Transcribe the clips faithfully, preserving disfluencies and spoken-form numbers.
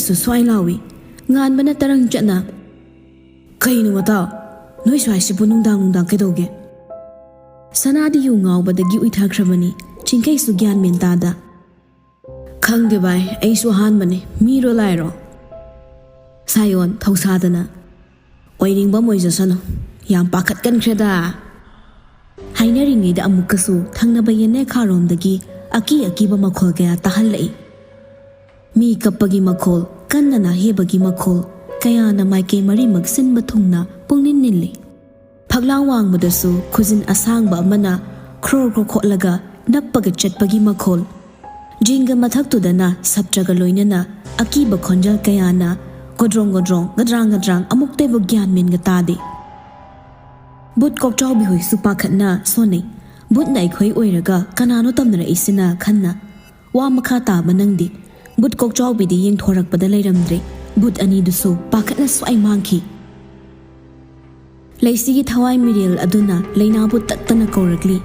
ꯁꯨ ꯁ꯭ꯋꯥꯏ ꯂꯥꯎꯏ꯫ ꯉꯥꯟꯕꯅ ꯇꯔꯪ ꯆꯠꯅ, "ꯀꯩꯅꯣ ꯃꯇꯥꯎ? ꯅꯣꯏ ꯁ꯭ꯋꯥꯏꯁꯤꯕꯨ ꯅꯨꯡꯗꯥꯡ ꯅꯨꯡꯗꯥꯡ ꯀꯩꯗꯧꯒꯦ?" ꯁꯅꯥꯗꯤ ꯌꯨ ꯉꯥꯎꯕꯗꯒꯤ ꯎꯏꯊꯈ꯭ꯔꯕꯅꯤ꯫ ꯆꯤꯡꯈꯩꯁꯨ ꯒ꯭ꯌꯥꯟ ꯃꯦꯟ ꯇꯥꯗ꯫ "ꯈꯪꯗꯦ ꯚꯥꯏ, ꯑꯩꯁꯨ ꯑꯍꯥꯟꯕꯅꯦ꯫ ꯃꯤꯔꯣ ꯂꯥꯏꯔꯣ?" ꯁꯥꯌꯣꯟ ꯊꯧꯁꯥꯗꯅ, "ꯑꯣꯏꯅꯤꯡꯕ ꯑꯃ ꯑꯣꯏꯖꯁꯅꯨ꯫ ꯌꯥꯝ ꯄꯥꯈꯠꯀꯟꯈ꯭ꯔꯦꯗ"꯫ ꯍꯥꯏꯅꯔꯤꯉꯩꯗ ꯑꯃꯨꯛꯀꯁꯨ ꯊꯪꯅꯕ ꯌꯦꯅꯦꯈꯥꯔꯣꯝꯗꯒꯤ ꯑꯀꯤ ꯑꯀꯤꯕ ꯃꯈꯣꯜ ꯀꯌꯥ ꯇꯥꯍꯜꯂꯛꯏ꯫ ꯃꯤ ꯀꯞꯄꯒꯤ ꯃꯈꯣꯜ, ꯀꯟꯅ ꯅꯥꯍꯦꯕꯒꯤ ꯃꯈꯣꯜ ꯀꯌꯥꯅ ꯃꯥꯏꯀꯩ ꯃꯔꯤꯃꯛ ꯁꯤꯟꯕ ꯊꯨꯡꯅ ꯄꯨꯡꯅꯤꯟ ꯅꯤꯜꯂꯤ꯫ ꯐꯛꯂꯥꯡ ꯋꯥꯡꯃꯗꯁꯨ ꯈꯨꯖꯤꯟ ꯑꯁꯥꯡꯕ ꯑꯃꯅ ꯈ꯭ꯔꯣ ꯈ꯭ꯔꯣ ꯈꯣꯠꯂꯒ ꯅꯞꯄꯒ ꯆꯠꯄꯒꯤ ꯃꯈꯣꯜ꯫ ꯖꯤꯡꯒ ꯃꯊꯛꯇꯨꯗꯅ ꯁꯞꯇ꯭ꯔꯒ ꯂꯣꯏꯅꯅ ꯑꯀꯤꯕ ꯈꯣꯟꯖꯦꯜ ꯀꯌꯥꯅ ꯒꯣꯗ꯭ꯔꯣꯡ ꯒꯣꯗ꯭ꯔꯣꯡ, ꯒꯗ꯭ꯔꯥꯡ ꯒꯗ꯭ꯔꯥꯡ, ꯑꯃꯨꯛꯇꯩꯕꯨ ꯒ꯭ꯌꯥꯟ ꯃꯦꯟꯒ ꯇꯥꯗꯦ꯫ ꯕꯨꯠ ꯀꯣꯛꯆꯥꯎꯕꯤ ꯍꯣꯏꯁꯨ ꯄꯥꯈꯠꯅ ꯁꯣꯟꯅꯩ꯫ ꯕꯨꯠꯅ ꯑꯩꯈꯣꯏ ꯑꯣꯏꯔꯒ ꯀꯅꯥꯅꯣ ꯇꯝꯅꯔꯛꯏꯁꯤꯅ ꯈꯟꯅ꯫ ꯋꯥ ꯃꯈꯥ ꯇꯥꯕ ꯅꯪꯗꯦ꯫ ꯕꯨꯠ ꯀꯣꯛꯆꯥꯎꯕꯤꯗꯤ ꯌꯦꯡꯊꯣꯔꯛꯄꯗ ꯂꯩꯔꯝꯗ꯭ꯔꯦ꯫ ꯕꯨꯠ ꯑꯅꯤꯗꯨꯁꯨ ꯄꯥꯈꯠꯅ ꯁ꯭ꯋꯥꯏ ꯃꯥꯡꯈꯤ꯫ ꯂꯩꯁꯤꯒꯤ ꯊꯋꯥꯏ ꯃꯤꯔꯦꯜ ꯑꯗꯨꯅ ꯂꯩꯅꯥꯕꯨ ꯇꯠꯇꯅ ꯀꯧꯔꯛꯂꯤ꯫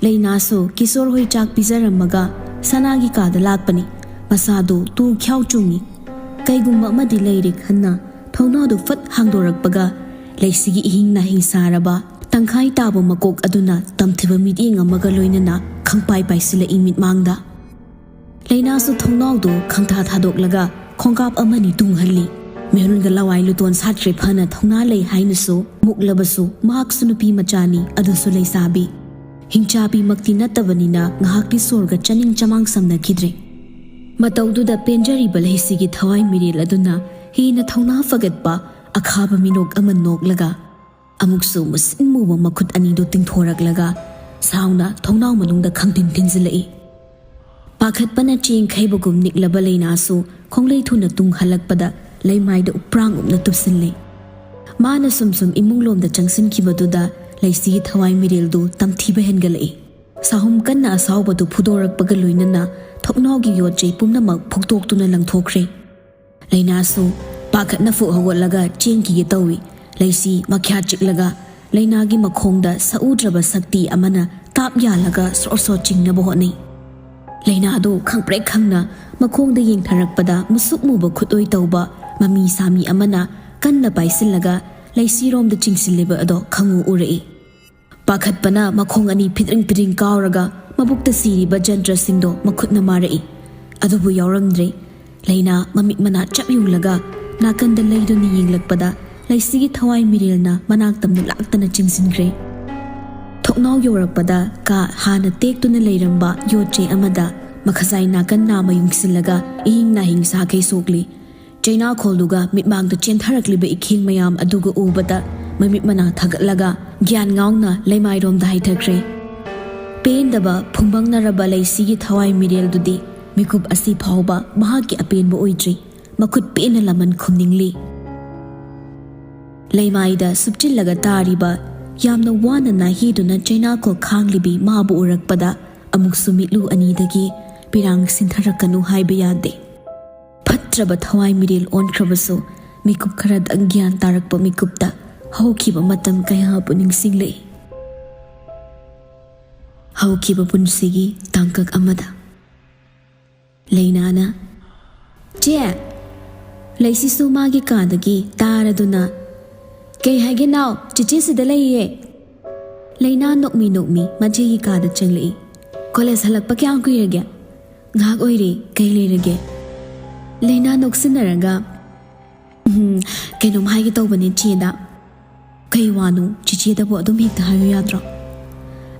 ꯂꯩꯅꯥꯁꯨ ꯀꯤꯁꯣꯔ ꯍꯣꯏ ꯆꯥꯛ ꯄꯤꯖꯔꯝꯃꯒ ꯁꯅꯥꯒꯤ ꯀꯥꯗ ꯂꯥꯛꯄꯅꯤ꯫ ꯃꯁꯥꯗꯨ ꯇꯨ ꯈ꯭ꯌꯥꯎ ꯆꯨꯡꯉꯤ꯫ ꯀꯩꯒꯨꯝꯕ ꯑꯃꯗꯤ ꯂꯩꯔꯦ ꯈꯟꯅ ꯊꯣꯡꯅꯥꯎꯗꯨ ꯐꯠ ꯍꯥꯡꯗꯣꯔꯛꯄꯒ ꯂꯩꯁꯤꯒꯤ ꯏꯍꯤꯡ ꯅꯥꯍꯤꯡ ꯁꯥꯔꯕ ꯇꯪꯈꯥꯏ ꯇꯥꯕ ꯃꯀꯣꯛ ꯑꯗꯨꯅ ꯇꯝꯊꯤꯕ ꯃꯤꯠꯌꯦꯡ ꯑꯃꯒ ꯂꯣꯏꯅꯅ ꯈꯪꯄꯥꯏ ꯄꯥꯏꯁꯤꯜꯂꯛꯏ ꯃꯤꯠꯃꯥꯡꯗ꯫ ꯂꯩꯅꯥꯁꯨ ꯊꯣꯡꯅꯥꯎꯗꯨ ꯈꯪꯊꯥ ꯊꯥꯗꯣꯛꯂꯒ ꯈꯣꯡꯀꯥꯞ ꯑꯃꯅꯤ ꯇꯨꯡꯍꯜꯂꯤ꯫ ꯃꯤꯍꯨꯟꯒ ꯂꯋꯥꯏ ꯂꯨꯇꯣꯟ ꯁꯥꯠꯈ꯭ꯔꯦ ꯐꯅ ꯊꯧꯅꯥ ꯂꯩ ꯍꯥꯏꯅꯁꯨ ꯃꯨꯛꯂꯕꯁꯨ ꯃꯍꯥꯛꯁꯨ ꯅꯨꯄꯤ ꯃꯆꯥꯅꯤ, ꯑꯗꯨꯁꯨ ꯂꯩꯁꯥꯕꯤ꯫ ꯍꯤꯡꯆꯥꯕꯤꯃꯛꯇꯤ ꯅꯠꯇꯕꯅꯤꯅ ꯉꯥꯏꯍꯥꯛꯇꯤ ꯁꯣꯔꯒ ꯆꯥꯅꯤꯡ ꯆꯃꯥꯡ ꯁꯝꯅꯈꯤꯗ꯭ꯔꯦ꯫ ꯃꯇꯧꯗꯨꯗ ꯄꯦꯟꯖꯔꯤꯕ ꯂꯩꯁꯤꯒꯤ ꯊꯋꯥꯏ ꯃꯤꯔꯦꯜ ꯑꯗꯨꯅ ꯍꯦꯟꯅ ꯊꯧꯅꯥ ꯐꯒꯠꯄ ꯑꯈꯥꯕ ꯃꯤꯅꯣꯛ ꯑꯃ ꯅꯣꯛꯂꯒ ꯑꯃꯨꯛꯁꯨ ꯃꯨꯁꯤꯟ ꯃꯨꯕ ꯃꯈꯨꯠ ꯑꯅꯤꯗꯨ ꯇꯤꯡꯊꯣꯔꯛꯂꯒ ꯁꯥꯎꯅ ꯊꯣꯡꯅꯥꯎ ꯃꯅꯨꯡꯗ ꯈꯪꯊꯤꯟ ꯊꯤꯟꯖꯤꯜꯂꯛꯏ꯫ ꯄꯥꯈꯠꯄꯅ ꯆꯦꯡ ꯈꯩꯕꯒꯨꯝ ꯅꯤꯛꯂꯕ ꯂꯩꯅꯥꯁꯨ ꯈꯣꯡꯂꯩ ꯊꯨꯅ ꯇꯨꯡ ꯍꯜꯂꯛꯄꯗ ꯂꯩꯃꯥꯏꯗ ꯎꯄ꯭ꯔꯥꯡ ꯎꯞꯅ ꯇꯨꯞꯁꯤꯜꯂꯤ꯫ ꯃꯥꯅ ꯁꯨꯝ ꯁꯨꯝ ꯏꯃꯨꯡꯂꯣꯝꯗ ꯆꯪꯁꯤꯟꯈꯤꯕꯗꯨꯗ ꯂꯩꯁꯤꯒꯤ ꯊꯋꯥꯏ ꯃꯤꯔꯦꯜꯗꯨ ꯇꯝꯊꯤꯕ ꯍꯦꯟꯒꯠꯂꯛꯏ꯫ ꯁꯥꯍꯨꯝ ꯀꯟꯅ ꯑꯁꯥꯎꯕꯗꯨ ꯐꯨꯗꯣꯔꯛꯄꯒ ꯂꯣꯏꯅꯅ ꯊꯣꯡꯅꯥꯎꯒꯤ ꯌꯣꯠ ꯆꯩ ꯄꯨꯝꯅꯃꯛ ꯐꯨꯛꯇꯣꯛꯇꯨꯅ ꯂꯪꯊꯣꯛꯈ꯭ꯔꯦ꯫ ꯂꯩꯅꯥꯁꯨ ꯄꯥꯈꯠꯅ ꯐꯨꯛ ꯍꯧꯒꯠꯂꯒ ꯆꯦꯟꯈꯤꯒꯦ ꯇꯧꯏ꯫ ꯂꯩꯁꯤ ꯃꯈ꯭ꯌꯥ ꯆꯤꯛꯂꯒ ꯂꯩꯅꯥꯒꯤ ꯃꯈꯣꯡꯗ ꯁꯛꯎꯗ꯭ꯔꯕ ꯁꯛꯇꯤ ꯑꯃꯅ ꯇꯥꯞ ꯌꯥꯜꯂꯒ ꯁ꯭ꯔꯣꯠ ꯁ꯭ꯔꯣꯠ ꯆꯤꯡꯅꯕ ꯍꯣꯠꯅꯩ꯫ ꯂꯩꯅꯥꯗꯨ ꯈꯪꯄ꯭ꯔꯦꯛ ꯈꯪꯅ ꯃꯈꯣꯡꯗ ꯌꯦꯡꯊꯔꯛꯄꯗ ꯃꯨꯁꯨꯛ ꯃꯨꯕ ꯈꯨꯠꯑꯣꯏ ꯇꯧꯕ ꯃꯃꯤ ꯁꯥꯃꯤ ꯑꯃꯅ ꯀꯟꯅ ꯄꯥꯏꯁꯤꯜꯂꯒ ꯂꯩꯁꯤꯔꯣꯝꯗ ꯆꯤꯡꯁꯤꯜꯂꯤꯕ ꯑꯗꯣ ꯈꯪꯎ ꯎꯔꯛꯏ꯫ ꯄꯥꯈꯠꯄꯅ ꯃꯈꯣꯡ ꯑꯅꯤ ꯐꯤꯗ꯭ꯔꯤꯡ ꯐꯤꯗ꯭ꯔꯤꯡ ꯀꯥꯎꯔꯒ ꯃꯕꯨꯛꯇ ꯁꯤꯔꯤꯕ ꯖꯟꯇ꯭ꯔꯁꯤꯡꯗꯣ ꯃꯈꯨꯠꯅ ꯃꯥꯔꯛꯏ꯫ ꯑꯗꯨꯕꯨ ꯌꯥꯎꯔꯝꯗ꯭ꯔꯦ꯫ ꯂꯩꯅꯥ ꯃꯃꯤꯠ ꯃꯅꯥ ꯆꯞ ꯌꯨꯡꯂꯒ ꯅꯥꯀꯟꯗ ꯂꯩꯗꯨꯅ ꯌꯦꯡꯂꯛꯄꯗ ꯂꯩꯁꯤꯒꯤ ꯊꯋꯥꯏ ꯃꯤꯔꯦꯜꯅ ꯃꯅꯥꯛꯇꯝꯅ ꯂꯥꯛꯇꯅ ꯆꯤꯡꯁꯤꯟꯈ꯭ꯔꯦ꯫ ꯊꯣꯡꯅꯥꯎ ꯌꯧꯔꯛꯄꯗ ꯀꯥ ꯍꯥꯟꯅ ꯇꯦꯛꯇꯨꯅ ꯂꯩꯔꯝꯕ ꯌꯣꯠ ꯆꯦ ꯑꯃꯗ ꯃꯈꯖꯥꯏ ꯅꯥꯀꯟ ꯅꯥꯝꯃ ꯌꯨꯡꯁꯤꯜꯂꯒ ꯏꯍꯤꯡ ꯅꯥꯍꯤꯡ ꯁꯥꯈꯩ ꯁꯣꯛꯂꯤ꯫ ꯆꯩꯅꯥꯈꯣꯜꯗꯨꯒ ꯃꯤꯠꯃꯥꯡꯗ ꯆꯦꯟꯊꯔꯛꯂꯤꯕ ꯏꯈꯦꯡ ꯃꯌꯥꯝ ꯑꯗꯨꯒ ꯎꯕꯗ ꯃꯃꯤꯠ ꯃꯅꯥ ꯊꯥꯒꯠꯂꯒ ꯒ꯭ꯌꯥꯟ ꯉꯥꯎꯅ ꯂꯩꯃꯥꯏꯔꯣꯝꯗ ꯍꯥꯏꯊꯈ꯭ꯔꯦ꯫ ꯄꯦꯟꯗꯕ ꯐꯨꯝꯕꯪꯅꯔꯕ ꯂꯩꯁꯤꯒꯤ ꯊꯋꯥꯏ ꯃꯤꯔꯦꯜꯗꯨꯗꯤ ꯃꯤꯀꯨꯞ ꯑꯁꯤ ꯐꯥꯎꯕ ꯃꯍꯥꯛꯀꯤ ꯑꯄꯦꯟꯕ ꯑꯣꯏꯗ꯭ꯔꯤ꯫ ꯃꯈꯨꯠ ꯄꯦꯟꯅ ꯂꯃꯟ ꯈꯨꯝꯅꯤꯡꯂꯤ꯫ ꯂꯩꯃꯥꯏꯗ ꯁꯨꯞꯆꯤꯜꯂꯒ ꯇꯥꯔꯤꯕ, ꯌꯥꯝꯅ ꯋꯥꯅ ꯅꯥꯍꯤꯗꯨꯅ ꯆꯩꯅꯥꯈꯣꯜ ꯈꯥꯡꯂꯤꯕꯤ ꯃꯥꯕꯨ ꯎꯔꯛꯄꯗ ꯑꯃꯨꯛꯁꯨ ꯃꯤꯠꯂꯨ ꯑꯅꯤꯗꯒꯤ ꯄꯤꯔꯥꯡ ꯁꯤꯟꯊꯔꯛꯀꯅꯨ ꯍꯥꯏꯕ ꯌꯥꯗꯦ꯫ ꯐꯠꯇ꯭ꯔꯕ ꯊꯋꯥꯏ ꯃꯤꯔꯦꯜ ꯑꯣꯟꯈ꯭ꯔꯕꯁꯨ ꯃꯤꯀꯨꯞ ꯈꯔꯗꯪ ꯒ꯭ꯌꯥꯟ ꯇꯥꯔꯛꯄ ꯃꯤꯀꯨꯞꯇ ꯍꯧꯈꯤꯕ ꯃꯇꯝ ꯀꯌꯥꯕꯨ ꯅꯤꯡꯁꯤꯡꯂꯛꯏ꯫ ꯍꯧꯈꯤꯕ ꯄꯨꯟꯁꯤꯒꯤ ꯇꯥꯡꯀꯛ ꯑꯃꯗ꯫ ꯂꯩꯅꯥꯅ, "ꯆꯦ, ꯂꯩꯁꯤꯁꯨ ꯃꯥꯒꯤ ꯀꯥꯗꯒꯤ ꯇꯥꯔꯗꯨꯅ, 'ꯀꯩ ꯍꯥꯏꯒꯦ ꯅꯥꯎ, ꯆꯤꯆꯦ ꯁꯤꯗ ꯂꯩꯌꯦ.'" ꯂꯩꯅꯥ ꯅꯣꯛꯃꯤ ꯅꯣꯛꯃꯤ ꯃꯆꯦꯒꯤ ꯀꯥꯗ ꯆꯪꯂꯛꯏ꯫ "ꯀꯣꯂꯦꯖ ꯍꯜꯂꯛꯄ ꯀꯌꯥꯝ ꯀꯨꯏꯔꯒꯦ?" "ꯉꯥꯏꯍꯥꯛ ꯑꯣꯏꯔꯦ, ꯀꯩ ꯂꯩꯔꯒꯦ?" ꯂꯩꯅꯥ ꯅꯣꯛꯁꯤꯟꯅꯔꯒ, "ꯎꯝ, ꯀꯩꯅꯣꯝ ꯍꯥꯏꯒꯦ ꯇꯧꯕꯅꯦ ꯆꯦꯗ꯫" "ꯀꯩ ꯋꯥꯅꯣ? ꯆꯤꯆꯦꯗꯕꯨ ꯑꯗꯨꯝ ꯍꯦꯛꯇ ꯍꯥꯏꯌꯨ ꯌꯥꯗ꯭ꯔꯣ?"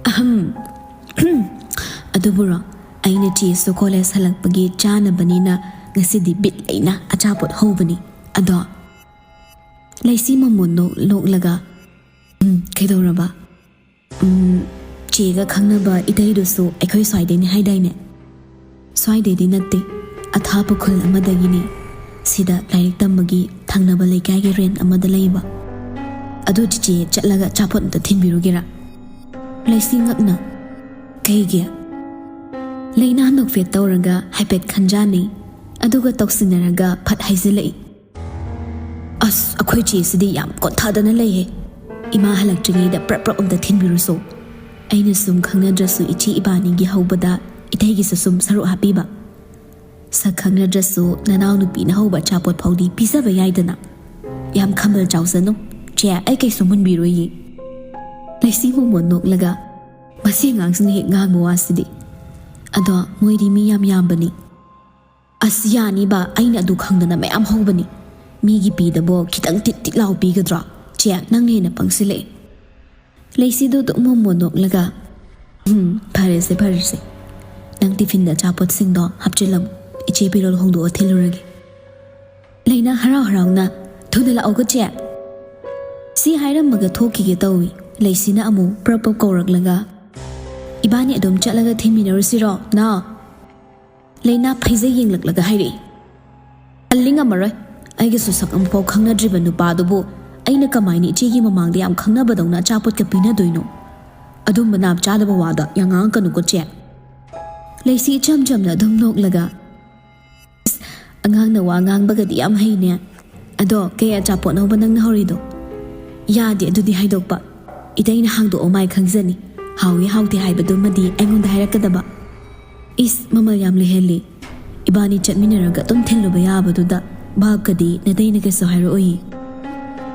"ꯑꯍꯝ, ꯑꯗꯨꯕꯨꯔꯣ, ꯑꯩꯅ ꯆꯦꯁꯨ ꯀꯣꯂꯦꯖ ꯍꯜꯂꯛꯄꯒꯤ ꯆꯥꯅꯕꯅꯤꯅ ꯉꯁꯤꯗꯤ ꯕꯤꯠ ꯂꯩꯅ ꯑꯆꯥꯄꯣꯠ ꯍꯧꯕꯅꯤ꯫ ꯑꯗꯣ," ꯂꯩꯁꯤ ꯃꯃꯣꯟ ꯅꯣꯛ-, ꯅꯣꯛꯂꯒ, "ꯎꯝ, ꯀꯩꯗꯧꯔꯕ?" "ꯎꯝ, ꯆꯦꯒ ꯈꯪꯅꯕ ꯏꯇꯩꯗꯨꯁꯨ ꯑꯩꯈꯣꯏ ꯁ꯭ꯋꯥꯏꯗꯩꯅꯦ ꯍꯥꯏꯗꯥꯏꯅꯦ?" "ꯁ꯭ꯋꯥꯏꯗꯩꯗꯤ ꯅꯠꯇꯦ, ꯑꯊꯥꯞꯄ ꯈꯨꯜ ꯑꯃꯗꯒꯤꯅꯦ꯫ ꯁꯤꯗ ꯂꯥꯏꯔꯤꯛ ꯇꯝꯕꯒꯤ ꯊꯪꯅꯕ ꯂꯩꯀꯥꯏꯒꯤ ꯔꯦꯟ ꯑꯃꯗ ꯂꯩꯕ꯫ ꯑꯗꯨ ꯆꯤꯆꯦ ꯆꯠꯂꯒ ꯑꯆꯥꯄꯣꯠ ꯑꯝꯇ ꯊꯤꯟꯕꯤꯔꯨꯒꯦꯔꯥ?" ꯂꯩꯁꯤ ꯉꯛꯅ, "ꯀꯩꯒꯤ?" ꯂꯩꯅꯥ ꯅꯣꯛꯐꯦꯠ ꯇꯧꯔꯒ ꯍꯥꯏꯐꯦꯠ ꯈꯟꯖꯥꯟꯅꯩ, ꯑꯗꯨꯒ ꯇꯧꯁꯤꯟꯅꯔꯒ ꯐꯠ ꯍꯥꯏꯖꯤꯜꯂꯛꯏ, "ꯑꯁ, ꯑꯩꯈꯣꯏ ꯆꯦꯁꯤꯗꯤ ꯌꯥꯝ ꯀꯣꯟꯊꯗꯅ ꯂꯩꯍꯦ꯫ ꯏꯃꯥ ꯍꯜꯂꯛꯇ꯭ꯔꯤꯉꯩꯗ ꯄ꯭ꯔꯞ ꯄ꯭ꯔꯞ ꯑꯝꯇ ꯊꯤꯟꯕꯤꯔꯨꯁꯣ꯫ ꯑꯩꯅ ꯁꯨꯝ ꯈꯪꯅꯗ꯭ꯔꯁꯨ ꯏꯆꯦ ꯏꯕꯥꯅꯤꯒꯤ ꯍꯧꯕꯗ ꯏꯇꯩꯒꯤꯁꯨ ꯁꯨꯝ ꯁꯔꯨꯛ ꯍꯥꯞꯄꯤꯕ꯫ ꯁꯛ ꯈꯪꯅꯗ꯭ꯔꯁꯨ ꯅꯅꯥꯎꯅꯨꯄꯤꯅ ꯍꯧꯕ ꯑꯆꯥꯄꯣꯠ ꯐꯥꯎꯗꯤ ꯄꯤꯖꯕ ꯌꯥꯏꯗꯅ꯫ ꯌꯥꯝ ꯈꯝꯕꯜ ꯆꯥꯎꯖꯅꯨ꯫ ꯆꯦ, ꯑꯩ ꯀꯩꯁꯨ ꯃꯨꯟꯕꯤꯔꯣꯏꯌꯦ꯫ ꯂꯩꯁꯤ ꯃꯣꯃꯣꯟ ꯅꯣꯛꯂꯒ, "ꯃꯁꯤ ꯑꯉꯥꯡꯁꯤꯅ ꯍꯦꯛ ꯉꯥꯡꯕ ꯋꯥꯁꯤꯗꯤ꯫ ꯑꯗꯣ ꯃꯣꯏꯗꯤ ꯃꯤ ꯌꯥꯝ ꯌꯥꯝꯕꯅꯤ꯫" "ꯑꯁ, ꯌꯥꯅꯤꯕ, ꯑꯩꯅ ꯑꯗꯨ ꯈꯪꯗꯅ ꯃꯌꯥꯝ ꯍꯧꯕꯅꯤ꯫ ꯃꯤꯒꯤ ꯄꯤꯗꯕꯣ ꯈꯤꯇꯪ ꯇꯤꯠ ꯇꯤꯠ ꯂꯥꯎ ꯄꯤꯒꯗ꯭ꯔꯣ? ꯆꯦ, ꯅꯪꯅ ꯍꯦꯟꯅ ꯄꯪꯁꯤꯜꯂꯛꯑꯦ꯫" ꯂꯩꯁꯤꯗꯨ ꯑꯗꯨꯝ ꯃꯣꯃꯣꯟ ꯅꯣꯛꯂꯒ, "ꯎꯝ, ꯐꯔꯦꯁꯦ, ꯐꯔꯦꯁꯦ꯫ ꯅꯪ ꯇꯤꯐꯤꯟꯗ ꯑꯆꯥꯄꯣꯠꯁꯤꯡꯗꯣ ꯍꯥꯞꯆꯤꯜꯂꯝꯃꯨ꯫ ꯏꯆꯦ ꯄꯤꯔꯣꯜ ꯍꯣꯡꯗꯣꯛꯑ ꯊꯤꯜꯂꯨꯔꯒꯦ꯫" ꯂꯩꯅꯥ ꯍꯔꯥꯎ ꯍꯔꯥꯎꯅ, "ꯊꯨꯅ ꯂꯥꯛꯑꯣꯀꯣ ꯆꯦ꯫" ꯁꯤ ꯍꯥꯏꯔꯝꯃꯒ ꯊꯣꯛꯈꯤꯒꯦ ꯇꯧꯏ꯫ ꯂꯩꯁꯤꯅ ꯑꯃꯨꯛ ꯄ꯭ꯔꯞ ꯄ꯭ꯔꯞ ꯀꯧꯔꯛꯂꯒ, "ꯏꯕꯥꯅꯤ ꯑꯗꯨꯝ ꯆꯠꯂꯒ ꯊꯤꯟꯃꯤꯟꯅꯔꯨꯁꯤꯔꯣ, ꯅꯥꯎ?" ꯂꯩꯅꯥ ꯐꯩꯖꯩ ꯌꯦꯡꯂꯛꯂꯒ ꯍꯥꯏꯔꯛꯏ, "ꯍꯜꯂꯤ ꯉꯝꯃꯔꯣꯏ꯫ ꯑꯩꯒꯁꯨ ꯁꯛ ꯑꯃꯐꯥꯎ ꯈꯪꯅꯗ꯭ꯔꯤꯕ ꯅꯨꯄꯥꯗꯨꯕꯨ ꯑꯩꯅ ꯀꯃꯥꯏꯅ ꯏꯆꯦꯒꯤ ꯃꯃꯥꯡꯗ ꯌꯥꯝ ꯈꯪꯅꯕꯗꯧꯅ ꯑꯆꯥꯄꯣꯠꯀ ꯄꯤꯅꯗꯣꯏꯅꯣ? ꯑꯗꯨꯝꯕ ꯅꯥꯞ ꯆꯥꯗꯕ ꯋꯥꯗꯣ ꯌꯥꯝ ꯉꯥꯡꯉꯛꯀꯅꯨꯀꯣ ꯆꯦ꯫" ꯂꯩꯁꯤ ꯏꯆꯝ ꯆꯝꯅ ꯑꯗꯨꯝ ꯅꯣꯛꯂꯒ, "ꯑꯁ, ꯑꯉꯥꯡꯅ ꯋꯥ ꯉꯥꯡꯕꯒꯗꯤ ꯌꯥꯝ ꯍꯩꯅꯦ꯫ ꯑꯗꯣ ꯀꯩ ꯑꯆꯥꯄꯣꯠꯅꯣꯕ ꯅꯪꯅ ꯍꯧꯔꯤꯗꯣ?" "ꯌꯥꯗꯦ ꯑꯗꯨꯗꯤ ꯍꯥꯏꯗꯣꯛꯄ꯫ ꯏꯇꯩꯅ ꯍꯥꯡꯗꯣꯛꯑꯣ ꯃꯥꯏ ꯈꯪꯖꯅꯤ꯫ ꯍꯥꯎꯏ ꯍꯥꯎꯇꯦ ꯍꯥꯏꯕꯗꯨꯃꯗꯤ ꯑꯩꯉꯣꯟꯗ ꯍꯥꯏꯔꯛꯀꯗꯕ꯫" "ꯏꯁ, ꯃꯃꯜ ꯌꯥꯝ ꯂꯩꯍꯜꯂꯤ꯫ ꯏꯕꯥꯅꯤ ꯆꯠꯃꯤꯟꯅꯔꯒ ꯑꯗꯨꯝ ꯊꯤꯜꯂꯨꯕ ꯌꯥꯕꯗꯨꯗ ꯚꯥꯞꯀꯗꯤ ꯅꯇꯩꯅ ꯀꯩꯁꯨ ꯍꯥꯏꯔꯛꯑꯣꯏꯌꯦ꯫"